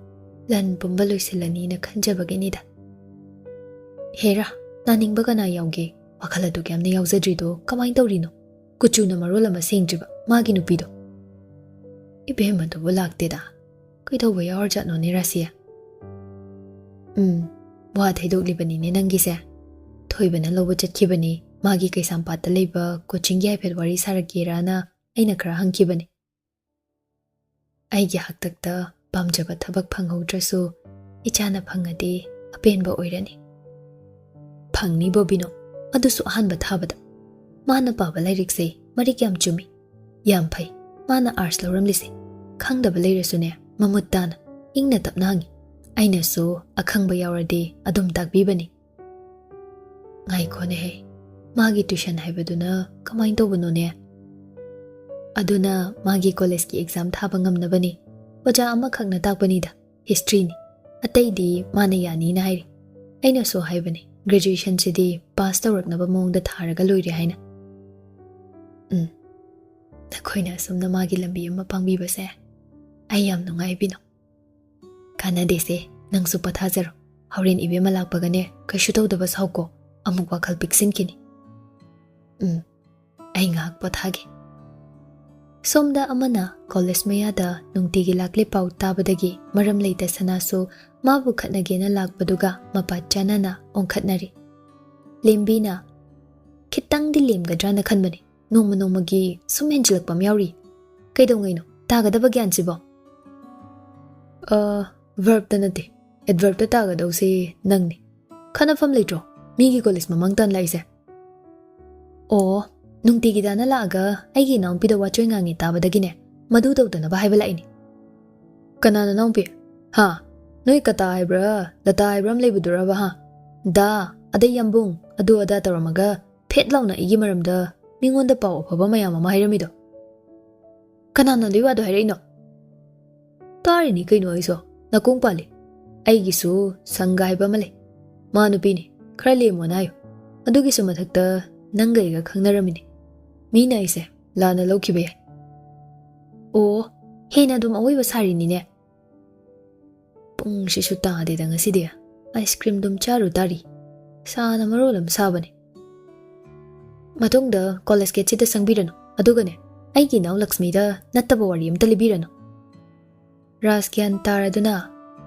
ꯂꯟ ꯄꯨꯝꯕ ꯂꯣꯏꯁꯤꯜꯂꯅꯤꯅ ꯈꯟꯖꯕꯒꯤꯅꯤꯗ꯫ ꯍꯦꯔꯥ, ꯅꯥꯅꯤꯡꯕ ꯀꯅꯥ ꯌꯥꯎꯒꯦ? ꯋꯥꯈꯜ ꯑꯗꯨꯛ ꯌꯥꯝꯅ ꯌꯥꯎꯖꯗ꯭ꯔꯤꯗꯣ ꯀꯃꯥꯏꯅ ꯇꯧꯔꯤꯅꯣ? ꯀꯨꯆꯨꯅ ꯃꯔꯣꯜ ꯑꯃ ꯁꯦꯡꯗ꯭ꯔꯤꯕ ꯃꯥꯒꯤ ꯅꯨꯄꯤꯗꯣ꯫ ꯏꯕꯦꯝꯃꯗꯨꯕꯨ ꯂꯥꯛꯇꯦꯗ꯫ ꯀꯩꯗꯧꯕ ꯌꯥꯎꯔꯖꯥꯠꯅꯣꯅꯦ ꯔꯥꯁꯤꯌꯥ? ꯎꯝ, ꯋꯥ ꯊꯩꯗꯣꯛꯂꯤꯕꯅꯤꯅꯦ ꯅꯪꯒꯤꯁꯦ꯫ ꯊꯣꯏꯕꯅ ꯂꯧꯕ ꯆꯠꯈꯤꯕꯅꯤ ꯃꯥꯒꯤ ꯀꯩꯁꯥꯝꯄꯥꯠꯇ ꯂꯩꯕ ꯀꯣꯆꯤꯡꯒꯤ ꯍꯥꯏꯐꯦꯠ ꯋꯥꯔꯤ ꯁꯥꯔꯛꯀꯦꯔꯥꯅ ꯑꯩꯅ ꯈꯔ ꯍꯪꯈꯤꯕꯅꯤ꯫ ꯑꯩꯒꯤ ꯍꯥꯛꯇꯛꯇ ꯄꯥꯝꯖꯕ ꯊꯕꯛ ꯐꯪꯍꯧꯗ꯭ꯔꯁꯨ ꯏꯆꯥꯅ ꯐꯪꯉꯗꯤ ꯑꯄꯦꯟꯕ ꯑꯣꯏꯔꯅꯤ꯫ ꯐꯪꯅꯤ ꯕꯣꯕꯤꯅꯣ, ꯑꯗꯨꯁꯨ ꯑꯍꯥꯟꯕ ꯊꯥꯕꯗ꯫ ꯃꯥꯅ ꯄꯥꯕ ꯂꯥꯏꯔꯤꯛꯁꯦ ꯃꯔꯤꯛ ꯌꯥꯝ ꯆꯨꯝꯃꯤ꯫ ꯌꯥꯝ ꯐꯩ ꯃꯥꯅ ꯑꯥꯔꯠꯁ ꯂꯧꯔꯝꯂꯤꯁꯦ꯫ ꯈꯪꯗꯕ ꯂꯩꯔꯁꯨꯅꯦ, ꯃꯃꯨꯠ ꯇꯥꯅ ꯏꯪꯅ ꯇꯞꯅ ꯍꯪꯉꯤ꯫ ꯑꯩꯅꯁꯨ ꯑꯈꯪꯕ ꯌꯥꯎꯔꯗꯤ ꯑꯗꯨꯝ ꯇꯥꯛꯄꯤꯕꯅꯤ꯫ ꯉꯥꯏꯈꯣꯅꯦꯍꯦ, ꯃꯥꯒꯤ ꯇ꯭ꯌꯨꯁꯟ ꯍꯥꯏꯕꯗꯨꯅ ꯀꯃꯥꯏꯅ ꯇꯧꯕꯅꯣꯅꯦ? ꯑꯗꯨꯅ ꯃꯥꯒꯤ ꯀꯣꯂꯦꯖꯀꯤ ꯑꯦꯛꯖꯥꯝ ꯊꯥꯕ ꯉꯝꯅꯕꯅꯤ꯫ ꯑꯣꯖꯥ ꯑꯃꯈꯛꯅ ꯇꯥꯛꯄꯅꯤꯗ, ꯍꯤꯁꯇ꯭ꯔꯤꯅꯤ꯫ ꯑꯇꯩꯗꯤ ꯃꯥꯅ ꯌꯥꯅꯤꯅ ꯍꯥꯏꯔꯤ꯫ ꯑꯩꯅꯁꯨ ꯍꯥꯏꯕꯅꯤ, ꯒ꯭ꯔꯦꯖꯨꯑꯦꯁꯟꯁꯤꯗꯤ ꯄꯥꯁ ꯇꯧꯔꯛꯅꯕ ꯃꯑꯣꯡꯗ ꯊꯥꯔꯒ ꯂꯣꯏꯔꯦ ꯍꯥꯏꯅ꯫ ꯎꯝ, ꯅꯈꯣꯏꯅ ꯑꯁꯨꯝꯅ ꯃꯥꯒꯤ ꯂꯝꯕꯤ ꯑꯃ ꯄꯥꯡꯕꯤꯕꯁꯦ ꯑꯩ ꯌꯥꯝ ꯅꯨꯡꯉꯥꯏ ꯕꯤꯅꯣ꯫ ꯀꯥꯟꯅꯗꯦꯁꯦ, ꯅꯪꯁꯨ ꯄꯣꯊꯥꯖꯔꯣ꯫ ꯍꯣꯔꯦꯟ ꯏꯕꯦꯝꯃ ꯂꯥꯛꯄꯒꯅꯦ, ꯀꯩꯁꯨ ꯇꯧꯗꯕ ꯁꯥꯎꯀꯣ, ꯑꯃꯨꯛ ꯋꯥꯈꯜ ꯄꯤꯛꯁꯤꯟꯈꯤꯅꯤ꯫ ꯎꯝ, ꯑꯩ ꯉꯥꯏꯍꯥꯛ ꯄꯣꯊꯥꯒꯦ꯫ ꯁꯣꯝꯗ ꯑꯃꯅ ꯀꯣꯂꯦꯖ ꯃꯌꯥꯗ ꯅꯨꯡꯇꯤꯒꯤ ꯂꯥꯛꯂꯤ ꯄꯥꯎ ꯇꯥꯕꯗꯒꯤ ꯃꯔꯝ ꯂꯩꯇ ꯁꯅꯥꯁꯨ ꯃꯥꯕꯨ ꯈꯠꯅꯒꯦꯅ ꯂꯥꯛꯄꯗꯨꯒ ꯃꯄꯥ ꯆꯥꯅꯅ ꯑꯣꯟꯈꯠꯅꯔꯤ꯫ ꯂꯦꯝꯕꯤꯅ, "ꯈꯤꯇꯪꯗꯤ ꯂꯦꯝꯒꯗ꯭ꯔꯥꯅ ꯈꯟꯕꯅꯤ, ꯅꯣꯡꯃ ꯅꯣꯡꯃꯒꯤ ꯁꯨꯝ ꯍꯦꯟꯖꯤꯜꯂꯛꯄ ꯑꯃ ꯌꯥꯎꯔꯤ꯫ ꯀꯩꯗꯧꯉꯩꯅꯣ ꯇꯥꯒꯗꯕ ꯒ꯭ꯌꯥꯟꯁꯤꯕꯣ?" ꯑ, ꯚꯔꯕꯇ ꯅꯠꯇꯦ, ꯑꯦꯗꯚꯔꯕꯇ ꯇꯥꯒꯗꯧꯁꯦ ꯅꯪꯅꯤ꯫ ꯈꯟꯅꯐꯝ ꯂꯩꯇ꯭ꯔꯣ ꯃꯤꯒꯤ ꯀꯣꯂꯦꯖ ꯃꯃꯥꯡ ꯇꯥꯟ ꯂꯥꯛꯏꯁꯦ? ꯑꯣ, ꯅꯨꯡꯇꯤꯒꯤ ꯗꯥꯅ ꯂꯥꯛꯑꯒ ꯑꯩꯒꯤ ꯏꯅꯥꯎꯅꯨꯄꯤꯗ ꯋꯥꯆꯣꯏ ꯉꯥꯡꯉꯦ ꯇꯥꯕꯗꯒꯤꯅꯦ, ꯃꯗꯨ ꯇꯧꯗꯅꯕ ꯍꯥꯏꯕ ꯂꯥꯛꯏꯅꯤ꯫ ꯀꯅꯥ ꯅꯅꯥꯎꯄꯤ? ꯍꯥ? ꯅꯣꯏ ꯀꯇꯥ ꯍꯥꯏꯕ꯭ꯔꯥ, ꯂꯇꯥ ꯍꯥꯏꯕ꯭ꯔꯥ ꯑꯃ ꯂꯩꯕꯗꯨꯔꯕ, ꯍꯥ? ꯗꯥ, ꯑꯗꯩ ꯌꯥꯝꯕꯨꯡ, ꯑꯗꯨ ꯑꯗꯥ ꯇꯧꯔꯝꯃꯒ ꯐꯦꯠ ꯂꯥꯎꯅ ꯑꯩꯒꯤ ꯃꯔꯝꯗ ꯃꯤꯉꯣꯟꯗ ꯄꯥꯎ ꯑꯐꯕ ꯃꯌꯥꯝ ꯑꯃ ꯍꯥꯏꯔꯝꯃꯤꯗꯣ? ꯀꯅꯥꯅ ꯑꯗꯨꯏ ꯋꯥꯗꯣ ꯍꯥꯏꯔꯛꯏꯅꯣ? ꯇꯥꯔꯤꯅꯤ ꯀꯩꯅꯣ ꯑꯩꯁꯨ, ꯅꯀꯣꯡ ꯄꯥꯜꯂꯤ꯫ ꯑꯩꯒꯤꯁꯨ ꯁꯪꯒ ꯍꯥꯏꯕ ꯑꯃ ꯂꯩ꯫ ꯃꯥ ꯅꯨꯄꯤꯅꯤ, ꯈꯔ ꯂꯦꯝꯃꯣꯅ ꯍꯥꯏꯌꯨ꯫ ꯑꯗꯨꯒꯤꯁꯨ ꯃꯊꯛꯇ ꯅꯪꯒ ꯑꯩꯒ ꯈꯪꯅꯔꯝꯃꯤꯅꯤ꯫ ꯃꯤꯅ ꯑꯩꯁꯦ ꯂꯥꯟꯅ ꯂꯧꯈꯤꯕ ꯌꯥꯏ꯫ ꯑꯣ, ꯍꯦꯟꯅ ꯑꯗꯨꯝ ꯑꯋꯣꯏꯕ ꯁꯥꯔꯤꯅꯤꯅꯦ꯫ ꯄꯨꯡꯁꯤꯁꯨ ꯇꯥꯗꯦꯗ ꯉꯁꯤꯗꯤ꯫ ꯑꯥꯏꯁ ꯀ꯭ꯔꯤꯝꯗꯨꯝ ꯆꯥꯔꯨ ꯇꯥꯔꯤ꯫ ꯁꯥꯅ ꯃꯔꯣꯜ ꯑꯃ ꯁꯥꯕꯅꯦ꯫ ꯃꯇꯨꯡꯗ ꯀꯣꯂꯦꯖ ꯒꯦꯠꯁꯤꯗ ꯆꯪꯕꯤꯔꯅꯨ꯫ ꯑꯗꯨꯒꯅꯦ, ꯑꯩꯒꯤ ꯏꯅꯥꯎ ꯂꯛꯁꯃꯤꯗ ꯅꯠꯇꯕ ꯋꯥꯔꯤ ꯑꯝꯇ ꯂꯤꯕꯤꯔꯅꯨ꯫ ꯔꯥꯖ ꯒ꯭ꯌꯥꯟ ꯇꯥꯔꯗꯨꯅ,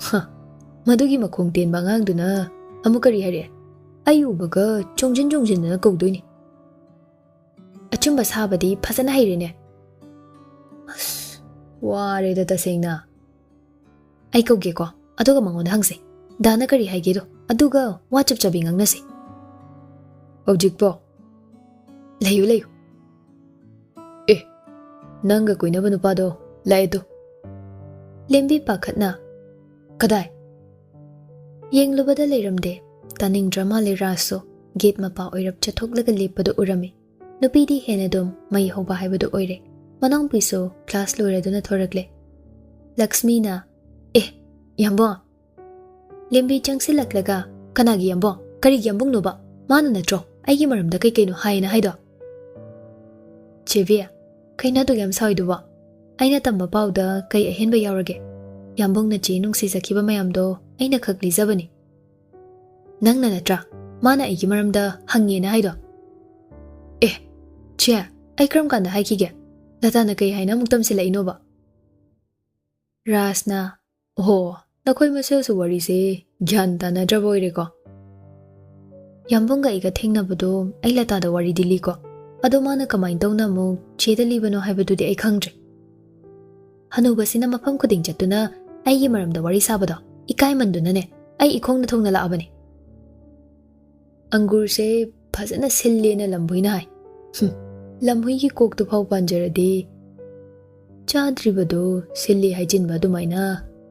"ꯍ, ꯃꯗꯨꯒꯤ ꯃꯈꯣꯡ ꯇꯦꯟꯕ ꯑꯉꯥꯡꯗꯨꯅ ꯑꯃꯨꯛ ꯀꯔꯤ ꯍꯥꯏꯔꯛꯑꯦ? ꯑꯩ ꯎꯕꯒ ꯆꯣꯡꯖꯤꯟ ꯆꯣꯡꯖꯤꯟꯗꯅ ꯀꯧꯗꯣꯏꯅꯤ꯫ ꯑꯆꯨꯝꯕ ꯁꯥꯕꯗꯤ ꯐꯖꯅ ꯍꯩꯔꯦꯅꯦ꯫ ꯑꯁ, ꯋꯥꯔꯦꯗ ꯇꯁꯦꯡꯅ꯫ ꯑꯩ ꯀꯧꯒꯦꯀꯣ, ꯑꯗꯨꯒ ꯃꯉꯣꯟꯗ ꯍꯪꯁꯦ꯫ ꯗꯥꯅ ꯀꯔꯤ ꯍꯥꯏꯒꯦꯗꯣ, ꯑꯗꯨꯒ ꯋꯥ ꯆꯞ ꯆꯥꯕꯤ ꯉꯥꯡꯅꯁꯦ꯫" "ꯍꯧꯖꯤꯛꯄꯣ?" "ꯂꯩꯌꯨ, ꯂꯩꯌꯨ꯫ ꯑꯦ, ꯅꯪꯒ ꯀꯣꯏꯅꯕ ꯅꯨꯄꯥꯗꯣ ꯂꯥꯛꯑꯦꯗꯣ꯫" ꯂꯦꯝꯕꯤ ꯄꯥꯈꯠꯅ, "ꯀꯗꯥꯏ?" ꯌꯦꯡꯂꯨꯕꯗ ꯂꯩꯔꯝꯗꯦ꯫ ꯇꯥꯅꯤꯡꯗ꯭ꯔ ꯃꯥꯜꯂꯦ ꯔꯥꯖꯁꯨ꯫ ꯒꯦꯠ ꯃꯄꯥ ꯑꯣꯏꯔꯞ ꯆꯠꯊꯣꯛꯂꯒ ꯂꯦꯞꯄꯗꯨ ꯎꯔꯝꯃꯤ꯫ ꯅꯨꯄꯤꯗꯤ ꯍꯦꯟꯅ ꯑꯗꯨꯝ ꯃꯩ ꯍꯧꯕ ꯍꯥꯏꯕꯗꯨ ꯑꯣꯏꯔꯦ꯫ ꯃꯅꯥꯎꯄꯤꯁꯨ ꯀ꯭ꯂꯥꯁ ꯂꯣꯏꯔꯗꯨꯅ ꯊꯣꯔꯛꯂꯦ꯫ ꯂꯛꯁꯃꯤꯅ, "ꯑꯦ, ꯌꯥꯝꯕꯣ!" ꯂꯦꯝꯕꯤ ꯆꯪꯁꯤꯜꯂꯛꯂꯒ, "ꯀꯅꯥꯒꯤ ꯌꯥꯝꯕꯣ? ꯀꯔꯤꯒꯤ ꯌꯥꯝꯕꯨꯡꯅꯣꯕ? ꯃꯥꯅ ꯅꯠꯇ꯭ꯔꯣ ꯑꯩꯒꯤ ꯃꯔꯝꯗ ꯀꯩ ꯀꯩꯅꯣ ꯍꯥꯏꯌꯦꯅ ꯍꯥꯏꯗꯣ?" "ꯆꯦꯕꯤ, ꯀꯩꯅꯣ ꯑꯗꯨꯛ ꯌꯥꯝ ꯁꯥꯎꯏꯗꯨꯕꯣ? ꯑꯩꯅ ꯇꯝꯕ ꯄꯥꯎꯗ ꯀꯩ ꯑꯍꯦꯟꯕ ꯌꯥꯎꯔꯒꯦ? ꯌꯥꯝꯕꯨꯡꯅ ꯆꯦ ꯅꯨꯡꯁꯤꯖꯈꯤꯕ ꯃꯌꯥꯝꯗꯣ ꯑꯩꯅ ꯈꯛ ꯂꯤꯖꯕꯅꯤ꯫" "ꯅꯪꯅ ꯅꯠꯇ꯭ꯔꯥ ꯃꯥꯅ ꯑꯩꯒꯤ ꯃꯔꯝꯗ ꯍꯪꯉꯦꯅ ꯍꯥꯏꯗꯣ?" "ꯑꯦ, ꯆꯦ, ꯑꯩ ꯀꯔꯝ ꯀꯥꯟꯗ ꯍꯥꯏꯈꯤꯒꯦ? ꯂꯇꯥꯅ ꯀꯩ ꯍꯥꯏꯅ ꯑꯃꯨꯛ ꯇꯝꯁꯤꯜꯂꯛꯏꯅꯣꯕ?" ꯔꯥꯖꯅ, "ꯑꯣꯍꯣ, ꯅꯈꯣꯏ ꯃꯁꯦꯜꯁꯨ ꯋꯥꯔꯤꯁꯦ ꯒ꯭ꯌꯥꯟ ꯇꯥꯅꯗ꯭ꯔꯕ ꯑꯣꯏꯔꯦꯀꯣ?" "ꯌꯥꯝꯕꯨꯡꯒ ꯑꯩꯒ ꯊꯦꯡꯅꯕꯗꯣ ꯑꯩ ꯂꯇꯥꯗ ꯋꯥꯔꯤꯗꯤ ꯂꯤꯀꯣ꯫ ꯑꯗꯣ ꯃꯥꯅ ꯀꯃꯥꯏꯅ ꯇꯧꯅ ꯑꯃꯨꯛ ꯆꯦꯗ ꯂꯤꯕꯅꯣ ꯍꯥꯏꯕꯗꯨꯗꯤ ꯑꯩ ꯈꯪꯗ꯭ꯔꯦ꯫ ꯍꯅꯨꯕꯁꯤꯅ ꯃꯐꯝ ꯈꯨꯗꯤꯡ ꯆꯠꯇꯨꯅ ꯑꯩꯒꯤ ꯃꯔꯝꯗ ꯋꯥꯔꯤ ꯁꯥꯕꯗꯣ ꯏꯀꯥꯏꯃꯟꯗꯨꯅꯅꯦ ꯑꯩ ꯏꯈꯣꯡꯗ ꯊꯣꯡꯅ ꯂꯥꯛꯑꯕꯅꯦ꯫" "ꯑꯪꯒꯨꯔꯁꯦ ꯐꯖꯅ ꯁꯤꯜꯂꯦꯅ ꯂꯝꯕꯣꯏꯅ ꯍꯥꯏ꯫" "ꯍꯨꯝ, ꯂꯝꯍꯨꯏꯒꯤ ꯀꯣꯛꯇꯨ ꯐꯥꯎ ꯄꯥꯟꯖꯔꯗꯤ ꯆꯥꯗ꯭ꯔꯤꯕꯗꯨ ꯁꯤꯜꯂꯤ ꯍꯥꯏꯖꯤꯟꯕ ꯑꯗꯨꯃꯥꯏꯅ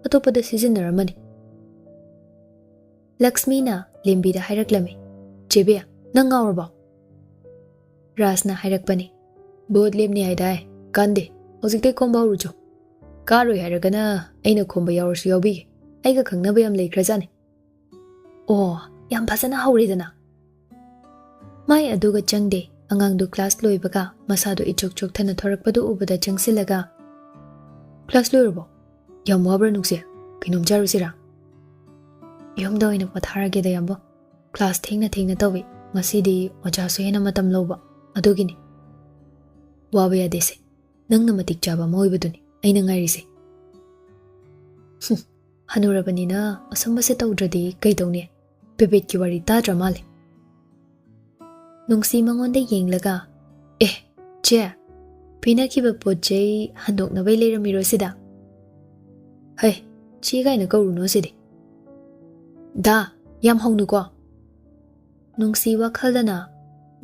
ꯑꯇꯣꯞꯄꯗ ꯁꯤꯖꯤꯟꯅꯔꯝꯃꯅꯤ꯫" ꯂꯛꯁꯃꯤꯅ ꯂꯦꯝꯕꯤꯗ ꯍꯥꯏꯔꯛꯂꯝꯃꯤ, "ꯆꯦꯕꯤ, ꯅꯪ ꯉꯥꯎꯔꯕꯣ?" ꯔꯥꯖꯅ ꯍꯥꯏꯔꯛꯄꯅꯤ, "ꯚꯣꯠ ꯂꯦꯞꯅꯤ ꯍꯥꯏꯗꯥꯏ? ꯀꯥꯟꯗꯦ, ꯍꯧꯖꯤꯛꯇꯩ ꯈꯣꯝꯕ ꯍꯧꯔꯨꯆꯣ꯫ ꯀꯥꯔꯣꯏ ꯍꯥꯏꯔꯒꯅ ꯑꯩꯅ ꯈꯣꯝꯕ ꯌꯥꯎꯔꯁꯨ ꯌꯥꯎꯕꯤꯒꯦ꯫ ꯑꯩꯒ ꯈꯪꯅꯕ ꯌꯥꯝ ꯂꯩꯈ꯭ꯔꯖꯥꯠꯅꯤ꯫" ꯑꯣ, ꯌꯥꯝ ꯐꯖꯅ ꯍꯧꯔꯦꯗꯅ꯫ ꯃꯥꯏ ꯑꯗꯨꯒ ꯆꯪꯗꯦ꯫ ꯑꯉꯥꯡꯗꯨ ꯀ꯭ꯂꯥꯁ ꯂꯣꯏꯕꯒ ꯃꯁꯥꯗꯨ ꯏꯆꯣꯛ ꯆꯣꯛꯊꯅ ꯊꯣꯔꯛꯄꯗꯨ ꯎꯕꯗ ꯆꯪꯁꯤꯜꯂꯒ, "ꯀ꯭ꯂꯥꯁ ꯂꯣꯏꯔꯕꯣ? ꯌꯥꯝ ꯋꯥꯕ꯭ꯔꯥ ꯅꯨꯡꯁꯤ? ꯀꯩꯅꯣꯝ ꯆꯥꯔꯨꯁꯤꯔꯥ?" "ꯌꯨꯝꯗ ꯑꯣꯏꯅ ꯄꯣꯊꯥꯔꯒꯦꯗ, ꯌꯥꯝꯕꯣ꯫ ꯀ꯭ꯂꯥꯁ ꯊꯦꯡꯅ ꯊꯦꯡꯅ ꯇꯧꯏ꯫ ꯉꯁꯤꯗꯤ ꯑꯣꯖꯥꯁꯨ ꯍꯦꯟꯅ ꯃꯇꯝ ꯂꯧꯕ꯫ ꯑꯗꯨꯒꯤꯅꯤ꯫ ꯋꯥꯕ ꯌꯥꯗꯦꯁꯦ꯫ ꯅꯪꯅ ꯃꯇꯤꯛ ꯆꯥꯕ ꯑꯃ ꯑꯣꯏꯕꯗꯨꯅꯤ ꯑꯩꯅ ꯉꯥꯏꯔꯤꯁꯦ꯫" ꯍꯨꯝ, ꯍꯅꯨꯔꯕꯅꯤꯅ ꯑꯁꯨꯝꯕꯁꯦ ꯇꯧꯗ꯭ꯔꯗꯤ ꯀꯩꯗꯧꯅꯤ? ꯄꯦꯕꯦꯠꯀꯤ ꯋꯥꯔꯤ ꯇꯥꯗ꯭ꯔ ꯃꯥꯜꯂꯦ꯫ ꯅꯨꯡꯁꯤ ꯃꯉꯣꯟꯗ ꯌꯦꯡꯂꯒ, "ꯑꯦ, ꯆꯦ, ꯄꯤꯅꯈꯤꯕ ꯄꯣꯠ ꯆꯩ ꯍꯟꯗꯣꯛꯅꯕꯩ ꯂꯩꯔꯝꯃꯤꯔꯣ ꯁꯤꯗ? ꯍꯩ, ꯆꯦ ꯀꯥꯏꯅ ꯀꯧꯔꯨꯅꯨ ꯁꯤꯗꯤ꯫ ꯗꯥ, ꯌꯥꯝ ꯍꯧꯅꯨꯀꯣ꯫" ꯅꯨꯡꯁꯤ ꯋꯥꯈꯜꯗꯅ,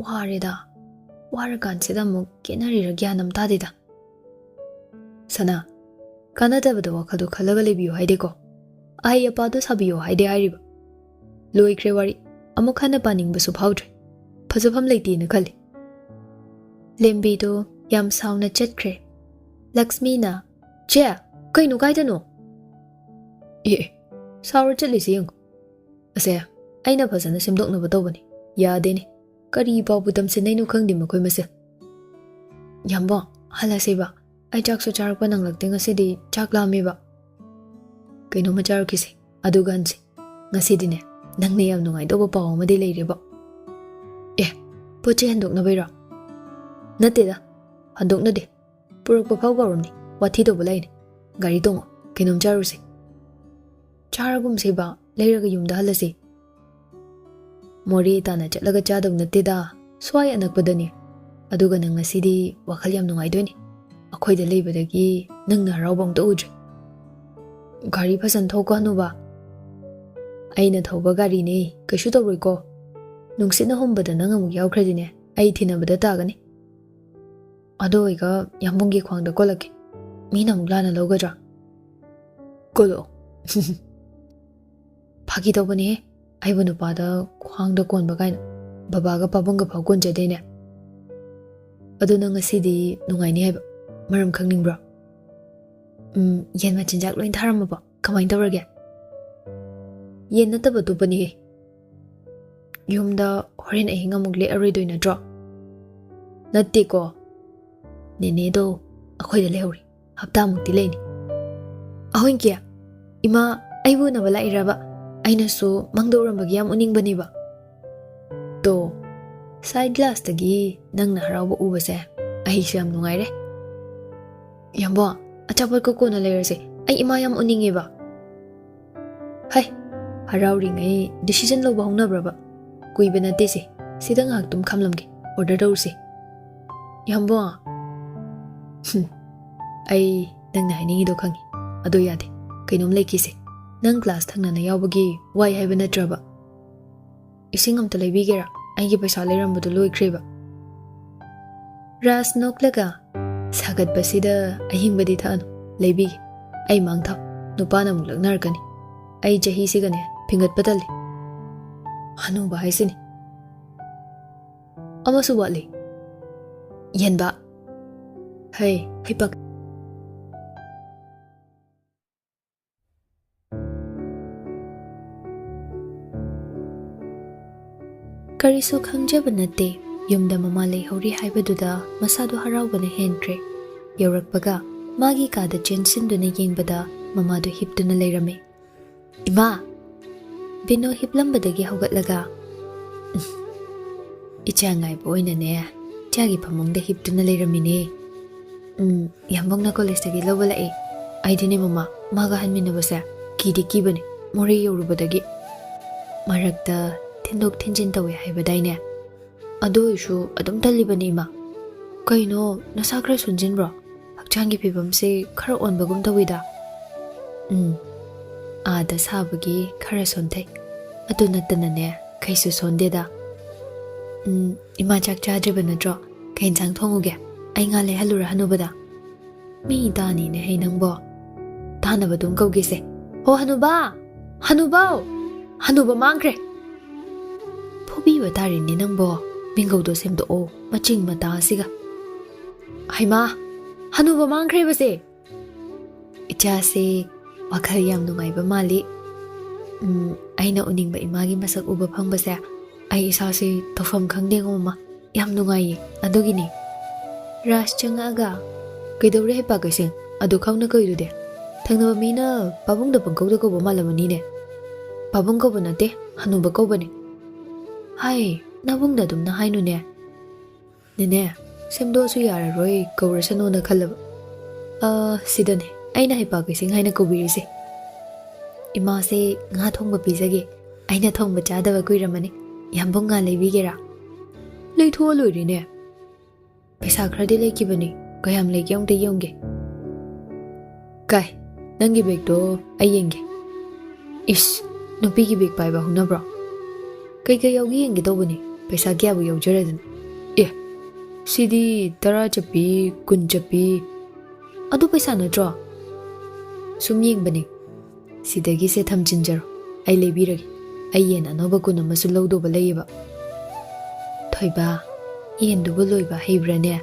"ꯋꯥꯔꯦꯗ, ꯋꯥꯔꯀꯥꯟꯁꯤꯗ ꯑꯃꯨꯛ ꯀꯦꯅꯔꯤꯔ ꯒ꯭ꯌꯥꯟ ꯑꯃ ꯇꯥꯗꯦꯗ꯫" "ꯁꯅꯥ, ꯀꯥꯟꯅꯗꯕꯗ ꯋꯥꯈꯜꯗꯣ ꯈꯜꯂꯒ ꯂꯩꯕꯤꯌꯨ ꯍꯥꯏꯗꯦꯀꯣ꯫ ꯑꯍꯩ ꯑꯄꯥꯗꯣ ꯁꯥꯕꯤꯌꯣ ꯍꯥꯏꯗꯦ ꯍꯥꯏꯔꯤꯕ꯫ ꯂꯣꯏꯈ꯭ꯔꯦ ꯋꯥꯔꯤ꯫ ꯑꯃꯨꯛ ꯍꯟꯅ ꯄꯥꯅꯤꯡꯕꯁꯨ ꯐꯥꯎꯗ꯭ꯔꯦ꯫ ꯐꯖꯐꯝ ꯂꯩꯇꯦꯅ ꯈꯜꯂꯤ꯫" ꯂꯦꯝꯕꯤꯗꯣ ꯌꯥꯝ ꯁꯥꯎꯅ ꯆꯠꯈ꯭ꯔꯦ꯫ ꯂꯛꯁꯃꯤꯅ, "ꯆꯦ, ꯀꯩꯅꯣ, ꯀꯥꯏꯗꯅꯣ?" "ꯑꯦ, ꯑꯦ, ꯁꯥꯎꯔ ꯆꯠꯂꯤꯁꯦ ꯌꯦꯡꯉꯨ꯫ ꯑꯁꯦ, ꯑꯩꯅ ꯐꯖꯅ ꯁꯦꯝꯗꯣꯛꯅꯕ ꯇꯧꯕꯅꯤ꯫ ꯌꯥꯗꯦꯅꯦ꯫ ꯀꯔꯤ ꯄꯥꯎꯕꯨ ꯇꯝꯁꯤꯟꯅꯩꯅꯣ ꯈꯪꯗꯦ ꯃꯈꯣꯏ ꯃꯁꯦꯜ꯫" "ꯌꯥꯝꯕꯣ, ꯍꯜꯂꯁꯦꯕ꯫ ꯑꯩ ꯆꯥꯛꯁꯨ ꯆꯥꯔꯛꯄ ꯅꯪꯂꯛꯇꯦ ꯉꯁꯤꯗꯤ, ꯆꯥꯛ ꯂꯥꯝꯃꯦꯕ꯫" "ꯀꯩꯅꯣꯝꯃ ꯆꯥꯔꯨꯈꯤꯁꯦ, ꯑꯗꯨꯒ ꯍꯟꯁꯦ꯫ ꯉꯁꯤꯗꯤꯅꯦ, ꯅꯪꯅ ꯌꯥꯝ ꯅꯨꯡꯉꯥꯏꯗꯧꯕ ꯄꯥꯎ ꯑꯃꯗꯤ ꯂꯩꯔꯦꯕꯣ꯫" "ꯑꯦ, ꯄꯣꯠ ꯆꯩ ꯍꯟꯗꯣꯛꯅꯕꯩꯔꯣ?" "ꯅꯠꯇꯦꯗ, ꯍꯟꯗꯣꯛꯅꯗꯦ꯫ ꯄꯨꯔꯛꯄ ꯐꯥꯎ ꯀꯥꯎꯔꯝꯅꯤ꯫ ꯋꯥꯊꯤ ꯇꯧꯕ ꯂꯥꯏꯅꯤ꯫ ꯒꯥꯔꯤ ꯇꯣꯡꯉꯣ, ꯀꯩꯅꯣꯝ ꯆꯥꯔꯨꯁꯦ꯫" "ꯆꯥꯔꯒꯨꯝꯁꯦꯕ, ꯂꯩꯔꯒ ꯌꯨꯝꯗ ꯍꯜꯂꯁꯤ꯫" "ꯃꯣꯔꯦ ꯇꯥꯅ ꯆꯠꯂꯒ ꯆꯥꯗꯧ ꯅꯠꯇꯦꯗ, ꯁ꯭ꯋꯥꯏ ꯑꯅꯛꯄꯗꯅꯤ꯫ ꯑꯗꯨꯒ ꯅꯪ ꯉꯁꯤꯗꯤ ꯋꯥꯈꯜ ꯌꯥꯝ ꯅꯨꯡꯉꯥꯏꯗꯣꯏꯅꯤ꯫ ꯑꯩꯈꯣꯏꯗ ꯂꯩꯕꯗꯒꯤ ꯅꯪꯅ ꯍꯔꯥꯎꯕ ꯑꯝꯇ ꯎꯗ꯭ꯔꯤ꯫" "ꯒꯥꯔꯤ ꯐꯖꯅ ꯊꯧꯀꯣ ꯍꯅꯨꯕ꯫" "ꯑꯩꯅ ꯊꯧꯕ ꯒꯥꯔꯤꯅꯦ, ꯀꯩꯁꯨ ꯇꯧꯔꯣꯏꯀꯣ꯫ ꯅꯨꯡꯁꯤꯠꯅ ꯍꯨꯝꯕꯗ ꯅꯪ ꯑꯃꯨꯛ ꯌꯥꯎꯈ꯭ꯔꯗꯤꯅꯦ, ꯑꯩ ꯊꯤꯅꯕꯗ ꯇꯥꯒꯅꯤ꯫" "ꯑꯗꯨ ꯑꯣꯏꯒ ꯌꯥꯝꯕꯨꯡꯒꯤ ꯈ꯭ꯋꯥꯡꯗ ꯀꯣꯜꯂꯛꯀꯦ꯫ ꯃꯤꯅ ꯑꯃꯨꯛ ꯂꯥꯟꯅ ꯂꯧꯒꯗ꯭ꯔꯥ?" "ꯀꯣꯜꯂꯛꯑꯣ꯫" "ꯐꯥꯒꯤ ꯇꯧꯕꯅꯦꯍꯦ꯫ ꯑꯩꯕꯨ ꯅꯨꯄꯥꯗ ꯈ꯭ꯋꯥꯡꯗ ꯀꯣꯟꯕ ꯀꯥꯏꯅ꯫ ꯕꯕꯥꯒ ꯄꯥꯕꯨꯡꯒ ꯐꯥꯎ ꯀꯣꯟꯖꯗꯦꯅꯦ꯫ ꯑꯗꯨ ꯅꯪ ꯉꯁꯤꯗꯤ ꯅꯨꯡꯉꯥꯏꯅꯤ ꯍꯥꯏꯕ꯫ ꯃꯔꯝ ꯈꯪꯅꯤꯡꯕ꯭ꯔꯣ?" "ꯎꯝ, ꯌꯦꯟ ꯃꯆꯤꯟꯖꯥꯛ ꯂꯣꯏ ꯊꯥꯔꯝꯃꯕꯣ? ꯀꯃꯥꯏꯅ ꯇꯧꯔꯒꯦ?" "ꯌꯦꯟ ꯅꯠꯇꯕ ꯑꯇꯣꯞꯄꯅꯤꯍꯦ꯫" "ꯌꯨꯝꯗ ꯍꯣꯔꯦꯟ ꯑꯍꯤꯡ ꯑꯃꯨꯛ ꯂꯦꯛꯑꯔꯣꯏꯗꯣꯏ ꯅꯠꯇ꯭ꯔꯣ?" ꯅꯠꯇꯦꯀꯣ꯫ ꯅꯦꯅꯦꯗꯣ ꯑꯩꯈꯣꯏꯗ ꯂꯩꯍꯧꯔꯤ꯫ ꯍꯞꯇꯥꯃꯨꯛꯇꯤ ꯂꯩꯅꯤ꯫ ꯑꯍꯣꯏ ꯀꯦ, ꯏꯃꯥ ꯑꯩꯕꯨ ꯎꯅꯕ ꯂꯥꯛꯏꯔꯕ? ꯑꯩꯅꯁꯨ ꯃꯪꯗ ꯎꯔꯝꯕꯒꯤ ꯌꯥꯝ ꯎꯅꯤꯡꯕꯅꯦꯕ꯫ ꯇꯣ, ꯁꯥꯏꯠ ꯒ꯭ꯂꯥꯁꯇꯒꯤ ꯅꯪꯅ ꯍꯔꯥꯎꯕ ꯎꯕꯁꯦ ꯑꯩꯁꯨ ꯌꯥꯝ ꯅꯨꯡꯉꯥꯏꯔꯦ꯫ ꯌꯥꯝꯕꯣ, ꯑꯆꯥꯄꯣꯠꯀ ꯀꯣꯟꯅ ꯂꯩꯔꯁꯦ, ꯑꯩ ꯏꯃꯥ ꯌꯥꯝ ꯎꯅꯤꯡꯉꯦꯕ꯫ ꯍꯩ, ꯍꯔꯥꯎꯔꯤꯉꯩ ꯗꯤꯁꯤꯖꯟ ꯂꯧꯕ ꯍꯧꯅꯕ꯭ꯔꯕ? ꯀꯨꯏꯕ ꯅꯠꯇꯦꯁꯦ, ꯁꯤꯗ ꯉꯥꯏꯍꯥꯛꯇꯨꯝ ꯈꯝꯂꯝꯒꯦ, ꯑꯣꯔꯗꯔ ꯇꯧꯔꯨꯁꯦ꯫ ꯌꯥꯝꯕꯣ, ꯍꯨꯝ, ꯑꯩ ꯅꯪꯅ ꯍꯥꯏꯅꯤꯡꯉꯤꯗꯣ ꯈꯪꯉꯤ, ꯑꯗꯣ ꯌꯥꯗꯦ, ꯀꯩꯅꯣꯝ ꯂꯩꯈꯤꯁꯦ꯫ ꯅꯪ ꯀ꯭ꯂꯥꯁ ꯊꯪꯅꯅ ꯌꯥꯎꯕꯒꯤ ꯋꯥꯏ ꯍꯥꯏꯕ ꯅꯠꯇ꯭ꯔꯕ? ꯏꯁꯤꯡ ꯑꯝꯇ ꯂꯩꯕꯤꯒꯦꯔꯥ? ꯑꯩꯒꯤ ꯄꯩꯁꯥ ꯂꯩꯔꯝꯕꯗꯣ ꯂꯣꯏꯈ꯭ꯔꯦꯕ꯫ ꯔꯥꯖ ꯅꯣꯛꯂꯒ, "ꯁꯥꯒꯠꯄꯁꯤꯗ ꯑꯍꯤꯡꯕꯗꯤ ꯊꯛꯑꯅꯨ, ꯂꯩꯕꯤꯒꯦ꯫ ꯑꯩ ꯃꯥꯡ ꯊꯥꯎ, ꯅꯨꯄꯥꯅ ꯑꯃꯨꯛ ꯂꯛꯅꯔꯛꯀꯅꯤ꯫ ꯑꯩ ꯆꯍꯤꯁꯤꯒꯅꯦ ꯐꯤꯡꯒꯠꯄ ꯇꯜꯂꯤ꯫ ꯍꯅꯨꯕ ꯍꯥꯏꯁꯤꯅꯤ꯫ ꯑꯃꯁꯨ ꯋꯥꯠꯂꯤ꯫ ꯌꯦꯟꯕ꯫ ꯍꯩ, ꯍꯩꯄꯥꯛ"꯫ ꯀꯔꯤꯁꯨ ꯈꯪꯖꯕ ꯅꯠꯇꯦ꯫ ꯌꯨꯝꯗ ꯃꯃꯥ ꯂꯩꯍꯧꯔꯤ ꯍꯥꯏꯕꯗꯨꯗ ꯃꯁꯥꯗꯣ ꯍꯔꯥꯎꯕꯅ ꯍꯦꯟꯈ꯭ꯔꯦ꯫ ꯌꯧꯔꯛꯄꯒ ꯃꯥꯒꯤ ꯀꯥꯗ ꯆꯦꯟꯁꯤꯟꯗꯨꯅ ꯌꯦꯡꯕꯗ ꯃꯃꯥꯗꯣ ꯍꯤꯞꯇꯨꯅ ꯂꯩꯔꯝꯃꯤ꯫ "ꯏꯃꯥ!" ꯕꯤꯅꯣ ꯍꯤꯞꯂꯝꯕꯗꯒꯤ ꯍꯧꯒꯠꯂꯒ, "ꯎꯝ, ꯏꯆꯥ ꯉꯥꯏꯕ ꯑꯣꯏꯅꯅꯦ, ꯏꯆꯥꯒꯤ ꯐꯃꯨꯡꯗ ꯍꯤꯞꯇꯨꯅ ꯂꯩꯔꯝꯃꯤꯅꯦ꯫ ꯎꯝ, ꯌꯥꯝꯕꯨꯡꯅ ꯀꯣꯂꯦꯖꯇꯒꯤ ꯂꯧꯕ ꯂꯥꯛꯑꯦ꯫ ꯑꯩꯗꯤꯅꯦ ꯃꯃꯥ, ꯃꯥꯒ ꯍꯟꯃꯤꯟꯅꯕꯁꯦ ꯀꯤꯗꯤ ꯀꯤꯕꯅꯦ, ꯃꯣꯔꯦ ꯌꯧꯔꯨꯕꯗꯒꯤ꯫ ꯃꯔꯛꯇ ꯊꯤꯟꯗꯣꯛ ꯊꯤꯟꯖꯤꯟ ꯇꯧꯋꯦ ꯍꯥꯏꯕꯗꯥꯏꯅꯦ? ꯑꯗꯨ ꯑꯣꯏꯔꯁꯨ ꯑꯗꯨꯝ ꯇꯜꯂꯤꯕꯅꯦ ꯏꯃꯥ꯫ ꯀꯩꯅꯣ, ꯅꯁꯥ ꯈꯔ ꯁꯣꯟꯖꯤꯟꯕ꯭ꯔꯣ? ꯍꯛꯆꯥꯡꯒꯤ ꯐꯤꯕꯝꯁꯦ ꯈꯔ ꯑꯣꯟꯕꯒꯨꯝ ꯇꯧꯋꯤꯗ꯫" "ꯎꯝ, ꯑꯥꯗ ꯁꯥꯕꯒꯤ ꯈꯔ ꯁꯣꯟꯊꯩ꯫ ꯑꯗꯨ ꯅꯠꯇꯅꯅꯦ, ꯀꯩꯁꯨ ꯁꯣꯟꯗꯦꯗ꯫ ꯎꯝ, ꯏꯃꯥ ꯆꯥꯛ ꯆꯥꯗ꯭ꯔꯤꯕ ꯅꯠꯇ꯭ꯔꯣ? ꯀꯩ ꯏꯟꯁꯥꯡ ꯊꯣꯡꯉꯨꯒꯦ? ꯑꯩ ꯉꯥ ꯂꯩꯍꯜꯂꯨꯔꯥ ꯍꯅꯨꯕꯗ?" ꯃꯤ ꯇꯥꯅꯤꯅꯦ ꯍꯩ ꯅꯪꯕꯣ꯫ ꯇꯥꯅꯕ ꯑꯗꯨꯝ ꯀꯧꯒꯦꯁꯦ꯫ "ꯍꯣ ꯍꯅꯨꯕꯥ! ꯍꯅꯨꯕꯥꯎ! ꯍꯅꯨꯕ ꯃꯥꯡꯈ꯭ꯔꯦ!" ꯐꯨꯕꯤꯕ ꯇꯥꯔꯦꯅꯦ ꯅꯪꯕꯣ꯫ ꯃꯤꯡꯒꯧꯗꯣ ꯁꯦꯝꯗꯣꯛꯑꯣ, ꯃꯆꯤꯡ ꯃꯇꯥ ꯑꯁꯤꯒ꯫ ꯍꯩꯃꯥ! ꯍꯅꯨꯕ ꯃꯥꯡꯈ꯭ꯔꯦꯕꯁꯦ! ꯏꯆꯥꯁꯦ ꯋꯥꯈꯜ ꯌꯥꯝ ꯅꯨꯡꯉꯥꯏꯕ ꯃꯥꯜꯂꯤ꯫ ꯎꯝ, ꯑꯩꯅ ꯎꯅꯤꯡꯕ ꯏꯃꯥꯒꯤ ꯃꯁꯛ ꯎꯕ ꯐꯪꯕꯁꯦ ꯑꯩ ꯏꯁꯥꯁꯦ ꯇꯧꯐꯝ ꯈꯪꯗꯦꯉꯣ ꯃꯃꯥ꯫ ꯌꯥꯝ ꯅꯨꯡꯉꯥꯏꯌꯦ, ꯑꯗꯨꯒꯤꯅꯦ꯫ ꯔꯥꯖ ꯆꯪꯉꯛꯑꯒ, "ꯀꯩꯗꯧꯔꯦ ꯍꯩꯄꯥ ꯀꯩꯁꯦꯡ? ꯑꯗꯨ ꯈꯪꯅ ꯀꯧꯏꯗꯨꯗꯤ? ꯊꯪꯅꯕ ꯃꯤꯅ ꯄꯥꯕꯨꯡꯗ ꯄꯪꯀꯧꯗ ꯀꯧꯕ ꯃꯥꯜꯂꯝꯃꯅꯤꯅꯦ꯫ ꯄꯥꯕꯨꯡ ꯀꯧꯕ ꯅꯠꯇꯦ, ꯍꯅꯨꯕ ꯀꯧꯕꯅꯦ꯫ ꯍꯥꯏ, ꯅꯕꯨꯡꯗ ꯑꯗꯨꯝꯅ ꯍꯥꯏꯅꯨꯅꯦ꯫ ꯅꯦꯅꯦ, ꯁꯦꯝꯗꯣꯛꯑꯁꯨ ꯌꯥꯔꯔꯣꯏ, ꯀꯧꯔꯁꯅꯨꯅ ꯈꯜꯂꯕ꯫ ꯑ, ꯁꯤꯗꯅꯦ ꯑꯩꯅ ꯍꯩꯄꯥ ꯀꯩꯁꯦꯡ ꯍꯥꯏꯅ ꯀꯧꯕꯤꯔꯤꯁꯦ꯫ ꯏꯃꯥꯁꯦ ꯉꯥ ꯊꯣꯡꯕ ꯄꯤꯖꯒꯦ꯫ ꯑꯩꯅ ꯊꯣꯡꯕ ꯆꯥꯗꯕ ꯀꯨꯏꯔꯝꯃꯅꯤ꯫ ꯌꯥꯝꯕꯨꯡ ꯉꯥ ꯂꯩꯕꯤꯒꯦꯔꯥ?" "ꯂꯩꯊꯣꯛꯑ ꯂꯣꯏꯔꯦꯅꯦ꯫ ꯄꯩꯁꯥ ꯈꯔꯗꯤ ꯂꯩꯈꯤꯕꯅꯤ꯫ ꯀꯌꯥꯝ ꯂꯩꯒꯦ ꯑꯃꯨꯛꯇ ꯌꯦꯡꯒꯦ꯫ ꯀꯥꯏ, ꯅꯪꯒꯤ ꯕꯦꯒꯇꯣ ꯑꯩ ꯌꯦꯡꯒꯦ꯫" "ꯏꯁ, ꯅꯨꯄꯤꯒꯤ ꯕꯦꯒ ꯄꯥꯏꯕ ꯍꯧꯅꯕ꯭ꯔꯣ? ꯀꯩꯀꯩ ꯌꯥꯎꯒꯦ ꯌꯦꯡꯒꯦ ꯇꯧꯕꯅꯤ꯫ ꯄꯩꯁꯥ ꯀꯌꯥꯕꯨ ꯌꯥꯎꯖꯔꯗꯅ?" "ꯑꯦ, ꯁꯤꯗꯤ ꯇꯔꯥ ꯆꯠꯄꯤ, ꯀꯨꯟ ꯆꯠꯄꯤ꯫" "ꯑꯗꯨ ꯄꯩꯁꯥ ꯅꯠꯇ꯭ꯔꯣ?" "ꯁꯨꯝ ꯌꯦꯡꯕꯅꯤ꯫ ꯁꯤꯗꯒꯤꯁꯦ ꯊꯝꯖꯤꯟꯖꯔꯣ, ꯑꯩ ꯂꯩꯕꯤꯔꯒꯦ꯫ ꯑꯩ ꯌꯦꯟ ꯑꯅꯧꯕ ꯀꯨꯟ ꯑꯃꯁꯨ ꯂꯧꯗꯧꯕ ꯂꯩꯌꯦꯕ꯫" "ꯊꯣꯏꯕ, ꯌꯦꯟꯗꯨꯕꯨ ꯂꯣꯏꯕ ꯍꯩꯕ꯭ꯔꯥꯅꯦ?"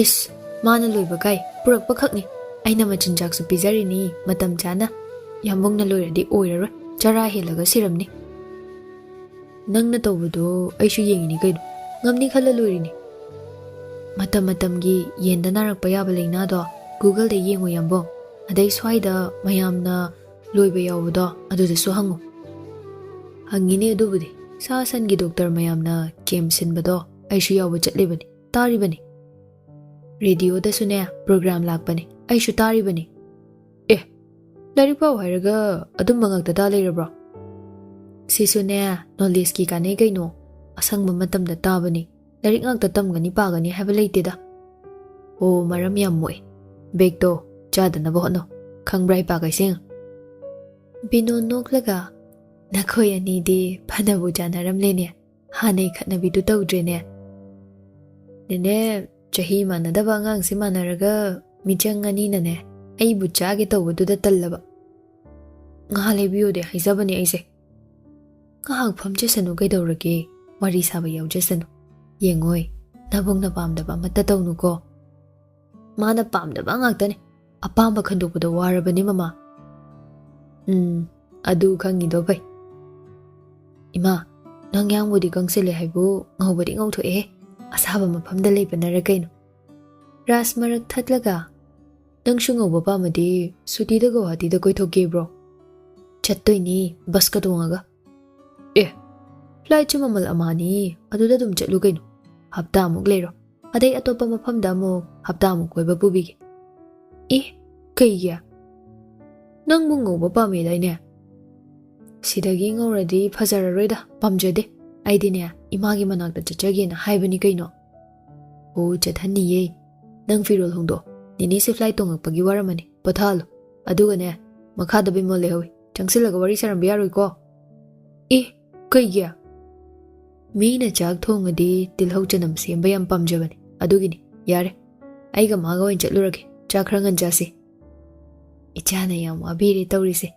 "ꯏꯁ, ꯃꯥꯅ ꯂꯣꯏꯕ ꯀꯥꯏ, ꯄꯨꯔꯛꯄ ꯈꯛꯅꯤ꯫ ꯑꯩꯅ ꯃꯆꯤꯟꯖꯥꯛꯁꯨ ꯄꯤꯖꯔꯤꯅꯤ ꯃꯇꯝ ꯆꯥꯅ꯫ ꯌꯥꯝꯕꯨꯡꯅ ꯂꯣꯏꯔꯗꯤ ꯑꯣꯏꯔꯔꯣꯏ, ꯆꯔꯥ ꯍꯦꯜꯂꯒ ꯁꯤꯔꯝꯅꯤ꯫" "ꯅꯪꯅ ꯇꯧꯕꯗꯣ ꯑꯩꯁꯨ ꯌꯦꯡꯉꯤꯅꯤ ꯀꯩꯅꯣ, ꯉꯝꯅꯤ ꯈꯜꯂ ꯂꯣꯏꯔꯤꯅꯤ꯫" "ꯃꯇꯝ ꯃꯇꯝꯒꯤ ꯌꯦꯟꯗ ꯅꯥꯔꯛꯄ ꯌꯥꯕ ꯂꯥꯏꯅꯥꯗꯣ Google-ꯗ ꯌꯦꯡꯉꯣ ꯌꯥꯝꯕꯨꯡ, ꯑꯗꯩ ꯁ꯭ꯋꯥꯏꯗ ꯃꯌꯥꯝꯅ ꯂꯣꯏꯕ ꯌꯥꯎꯕꯗꯣ ꯑꯗꯨꯗꯁꯨ ꯍꯪꯉꯨ꯫" "ꯍꯪꯉꯤꯅꯦ ꯑꯗꯨꯕꯨꯗꯤ, ꯁꯥ ꯁꯟꯒꯤ ꯗꯣꯛꯇꯔ ꯃꯌꯥꯝꯅ ꯀꯦꯝ ꯁꯤꯟꯕꯗꯣ ꯑꯩꯁꯨ ꯌꯥꯎꯕ ꯆꯠꯂꯤꯕꯅꯤ, ꯇꯥꯔꯤꯕꯅꯤ꯫ ꯔꯦꯗꯤꯑꯣꯗꯁꯨꯅꯦ ꯄ꯭ꯔꯣꯒ꯭ꯔꯥꯝ ꯂꯥꯛꯄꯅꯤ, ꯑꯩꯁꯨ ꯇꯥꯔꯤꯕꯅꯤ꯫" "ꯑꯦ, ꯂꯥꯏꯔꯤꯛ ꯄꯥꯎ ꯍꯥꯏꯔꯒ ꯑꯗꯨꯝꯕ ꯉꯥꯛꯇ ꯇꯥ ꯂꯩꯔꯕ꯭ꯔꯣ?" "ꯁꯤꯁꯨꯅꯦ ꯅꯣꯂꯦꯖꯀꯤ ꯀꯥꯟꯅꯩ ꯀꯩꯅꯣ, ꯑꯁꯪꯕ ꯃꯇꯝꯗ ꯇꯥꯕꯅꯤ꯫ ꯂꯥꯏꯔꯤꯛ ꯉꯥꯛꯇ ꯇꯝꯒꯅꯤ ꯄꯥꯒꯅꯤ ꯍꯥꯏꯕ ꯂꯩꯇꯦꯗ꯫" "ꯑꯣ, ꯃꯔꯝ ꯌꯥꯝ ꯃꯣꯛꯑꯦ꯫ ꯕꯦꯒꯇꯣ ꯆꯥꯗꯅꯕ ꯍꯣꯠꯅꯧ, ꯈꯪꯕ꯭ꯔꯥ ꯍꯩꯄꯥ ꯀꯩꯁꯦꯡ?" ꯕꯤꯅꯣ ꯅꯣꯛꯂꯒ, "ꯅꯈꯣꯏ ꯑꯅꯤꯗꯤ ꯐꯅꯕꯨ ꯆꯥꯟꯅꯔꯝꯂꯦꯅꯦ, ꯍꯥꯟꯅꯩ ꯈꯠꯅꯕꯤꯗꯨ ꯇꯧꯗ꯭ꯔꯦꯅꯦ꯫" "ꯅꯦꯅꯦ, ꯆꯍꯤ ꯃꯥꯟꯅꯗꯕ ꯑꯉꯥꯡꯁꯤ ꯃꯥꯟꯅꯔꯒ ꯃꯤꯆꯪ ꯑꯅꯤꯅꯅꯦ ꯑꯩꯕꯨ ꯆꯥꯒꯦ ꯇꯧꯕꯗꯨꯗ ꯇꯜꯂꯕ꯫ ꯉꯥ ꯂꯩꯕꯤꯌꯣꯗꯤ ꯍꯥꯏꯖꯕꯅꯦ ꯑꯩꯁꯦ꯫" "ꯉꯥꯏꯍꯥꯛ ꯐꯝꯖꯁꯅꯨ ꯀꯩꯗꯧꯔꯒꯦ, ꯋꯥꯔꯤ ꯁꯥꯕ ꯌꯥꯎꯖꯁꯅꯨ꯫ ꯌꯦꯡꯉꯣꯏ, ꯅꯕꯨꯡꯅ ꯄꯥꯝꯗꯕ ꯑꯃꯠꯇ ꯇꯧꯅꯨꯀꯣ꯫" "ꯃꯥꯅ ꯄꯥꯝꯗꯕ ꯉꯥꯛꯇꯅꯤ꯫ ꯑꯄꯥꯝꯕ ꯈꯟꯗꯣꯛꯄꯗ ꯋꯥꯔꯕꯅꯤ ꯃꯃꯥ꯫" "ꯎꯝ, ꯑꯗꯨ ꯈꯪꯉꯤꯗꯣ ꯐꯩ꯫ ꯏꯃꯥ, ꯅꯪ ꯌꯥꯡꯕꯨꯗꯤ ꯀꯪꯁꯤꯜꯂꯦ ꯍꯥꯏꯕꯨ ꯉꯧꯕꯗꯤ ꯉꯧꯊꯣꯛꯑꯦꯍꯦ꯫ ꯑꯁꯥꯕ ꯃꯐꯝꯗ ꯂꯩꯕꯅꯔ ꯀꯩꯅꯣ?" ꯔꯥꯖ ꯃꯔꯛ ꯊꯠꯂꯒ, "ꯅꯪꯁꯨ ꯉꯧꯕ ꯄꯥꯝꯃꯗꯤ ꯁꯨꯇꯤꯗ ꯒꯧꯍꯥꯇꯤꯗ ꯀꯣꯏꯊꯣꯛꯀꯦ ꯕ꯭ꯔꯣ?" "ꯆꯠꯇꯣꯏꯅꯤ, ꯕꯁꯀ ꯇꯣꯡꯉꯒ꯫" "ꯑꯦ, ꯐ꯭ꯂꯥꯏꯠꯁꯨ ꯃꯃꯜ ꯑꯃꯅꯤ, ꯑꯗꯨꯗ ꯑꯗꯨꯝ ꯆꯠꯂꯨ ꯀꯩꯅꯣ꯫ ꯍꯞꯇꯥꯃꯨꯛ ꯂꯩꯔꯣ, ꯑꯗꯩ ꯑꯇꯣꯞꯄ ꯃꯐꯝꯗ ꯑꯃꯨꯛ ꯍꯞꯇꯥꯃꯨꯛ ꯀꯣꯏꯕ ꯄꯨꯕꯤꯒꯦ꯫" "ꯑꯦ, ꯀꯩꯒꯤ? ꯅꯪꯕꯨ ꯉꯧꯕ ꯄꯥꯝꯃꯦꯗꯥꯏꯅꯦ?" "ꯁꯤꯗꯒꯤ ꯉꯧꯔꯗꯤ ꯐꯖꯔꯔꯣꯏꯗ, ꯄꯥꯝꯖꯗꯦ꯫ ꯑꯩꯗꯤꯅꯦ, ꯏꯃꯥꯒꯤ ꯃꯅꯥꯛꯇ ꯆꯠꯆꯒꯦꯅ ꯍꯥꯏꯕꯅꯤ ꯀꯩꯅꯣ꯫" "ꯑꯣ, ꯆꯠꯍꯟꯅꯤꯌꯦ꯫ ꯅꯪ ꯐꯤꯔꯣꯜ ꯍꯣꯡꯗꯣꯛꯑꯣ, ꯅꯦꯅꯦꯁꯦ ꯐ꯭ꯂꯥꯏꯠ ꯇꯣꯡꯉꯛꯄꯒꯤ ꯋꯥꯔꯝꯃꯅꯤ, ꯄꯣꯊꯥꯍꯜꯂꯣ꯫ ꯑꯗꯨꯒꯅꯦ, ꯃꯈꯥꯗ ꯕꯤꯃꯣꯜ ꯂꯩꯍꯧꯋꯤ, ꯆꯪꯁꯤꯜꯂꯒ ꯋꯥꯔꯤ ꯁꯥꯔꯝꯕ ꯌꯥꯔꯣꯏꯀꯣ?" "ꯑꯦ, ꯀꯩꯒꯤ?" "ꯃꯤꯅ ꯆꯥꯛ ꯊꯣꯡꯉꯗꯤ ꯇꯤꯜꯍꯧ ꯆꯅꯝ ꯁꯦꯝꯕ ꯌꯥꯝ ꯄꯥꯝꯖꯕꯅꯤ, ꯑꯗꯨꯒꯤꯅꯤ꯫ ꯌꯥꯔꯦ, ꯑꯩꯒ ꯃꯥꯒ ꯑꯣꯏꯅ ꯆꯠꯂꯨꯔꯒꯦ, ꯆꯥꯛ ꯈꯔ ꯉꯟ ꯆꯥꯁꯤ꯫" "ꯏꯆꯥꯅ ꯌꯥꯝ ꯋꯥꯕꯤꯔꯦ ꯇꯧꯔꯤꯁꯦ꯫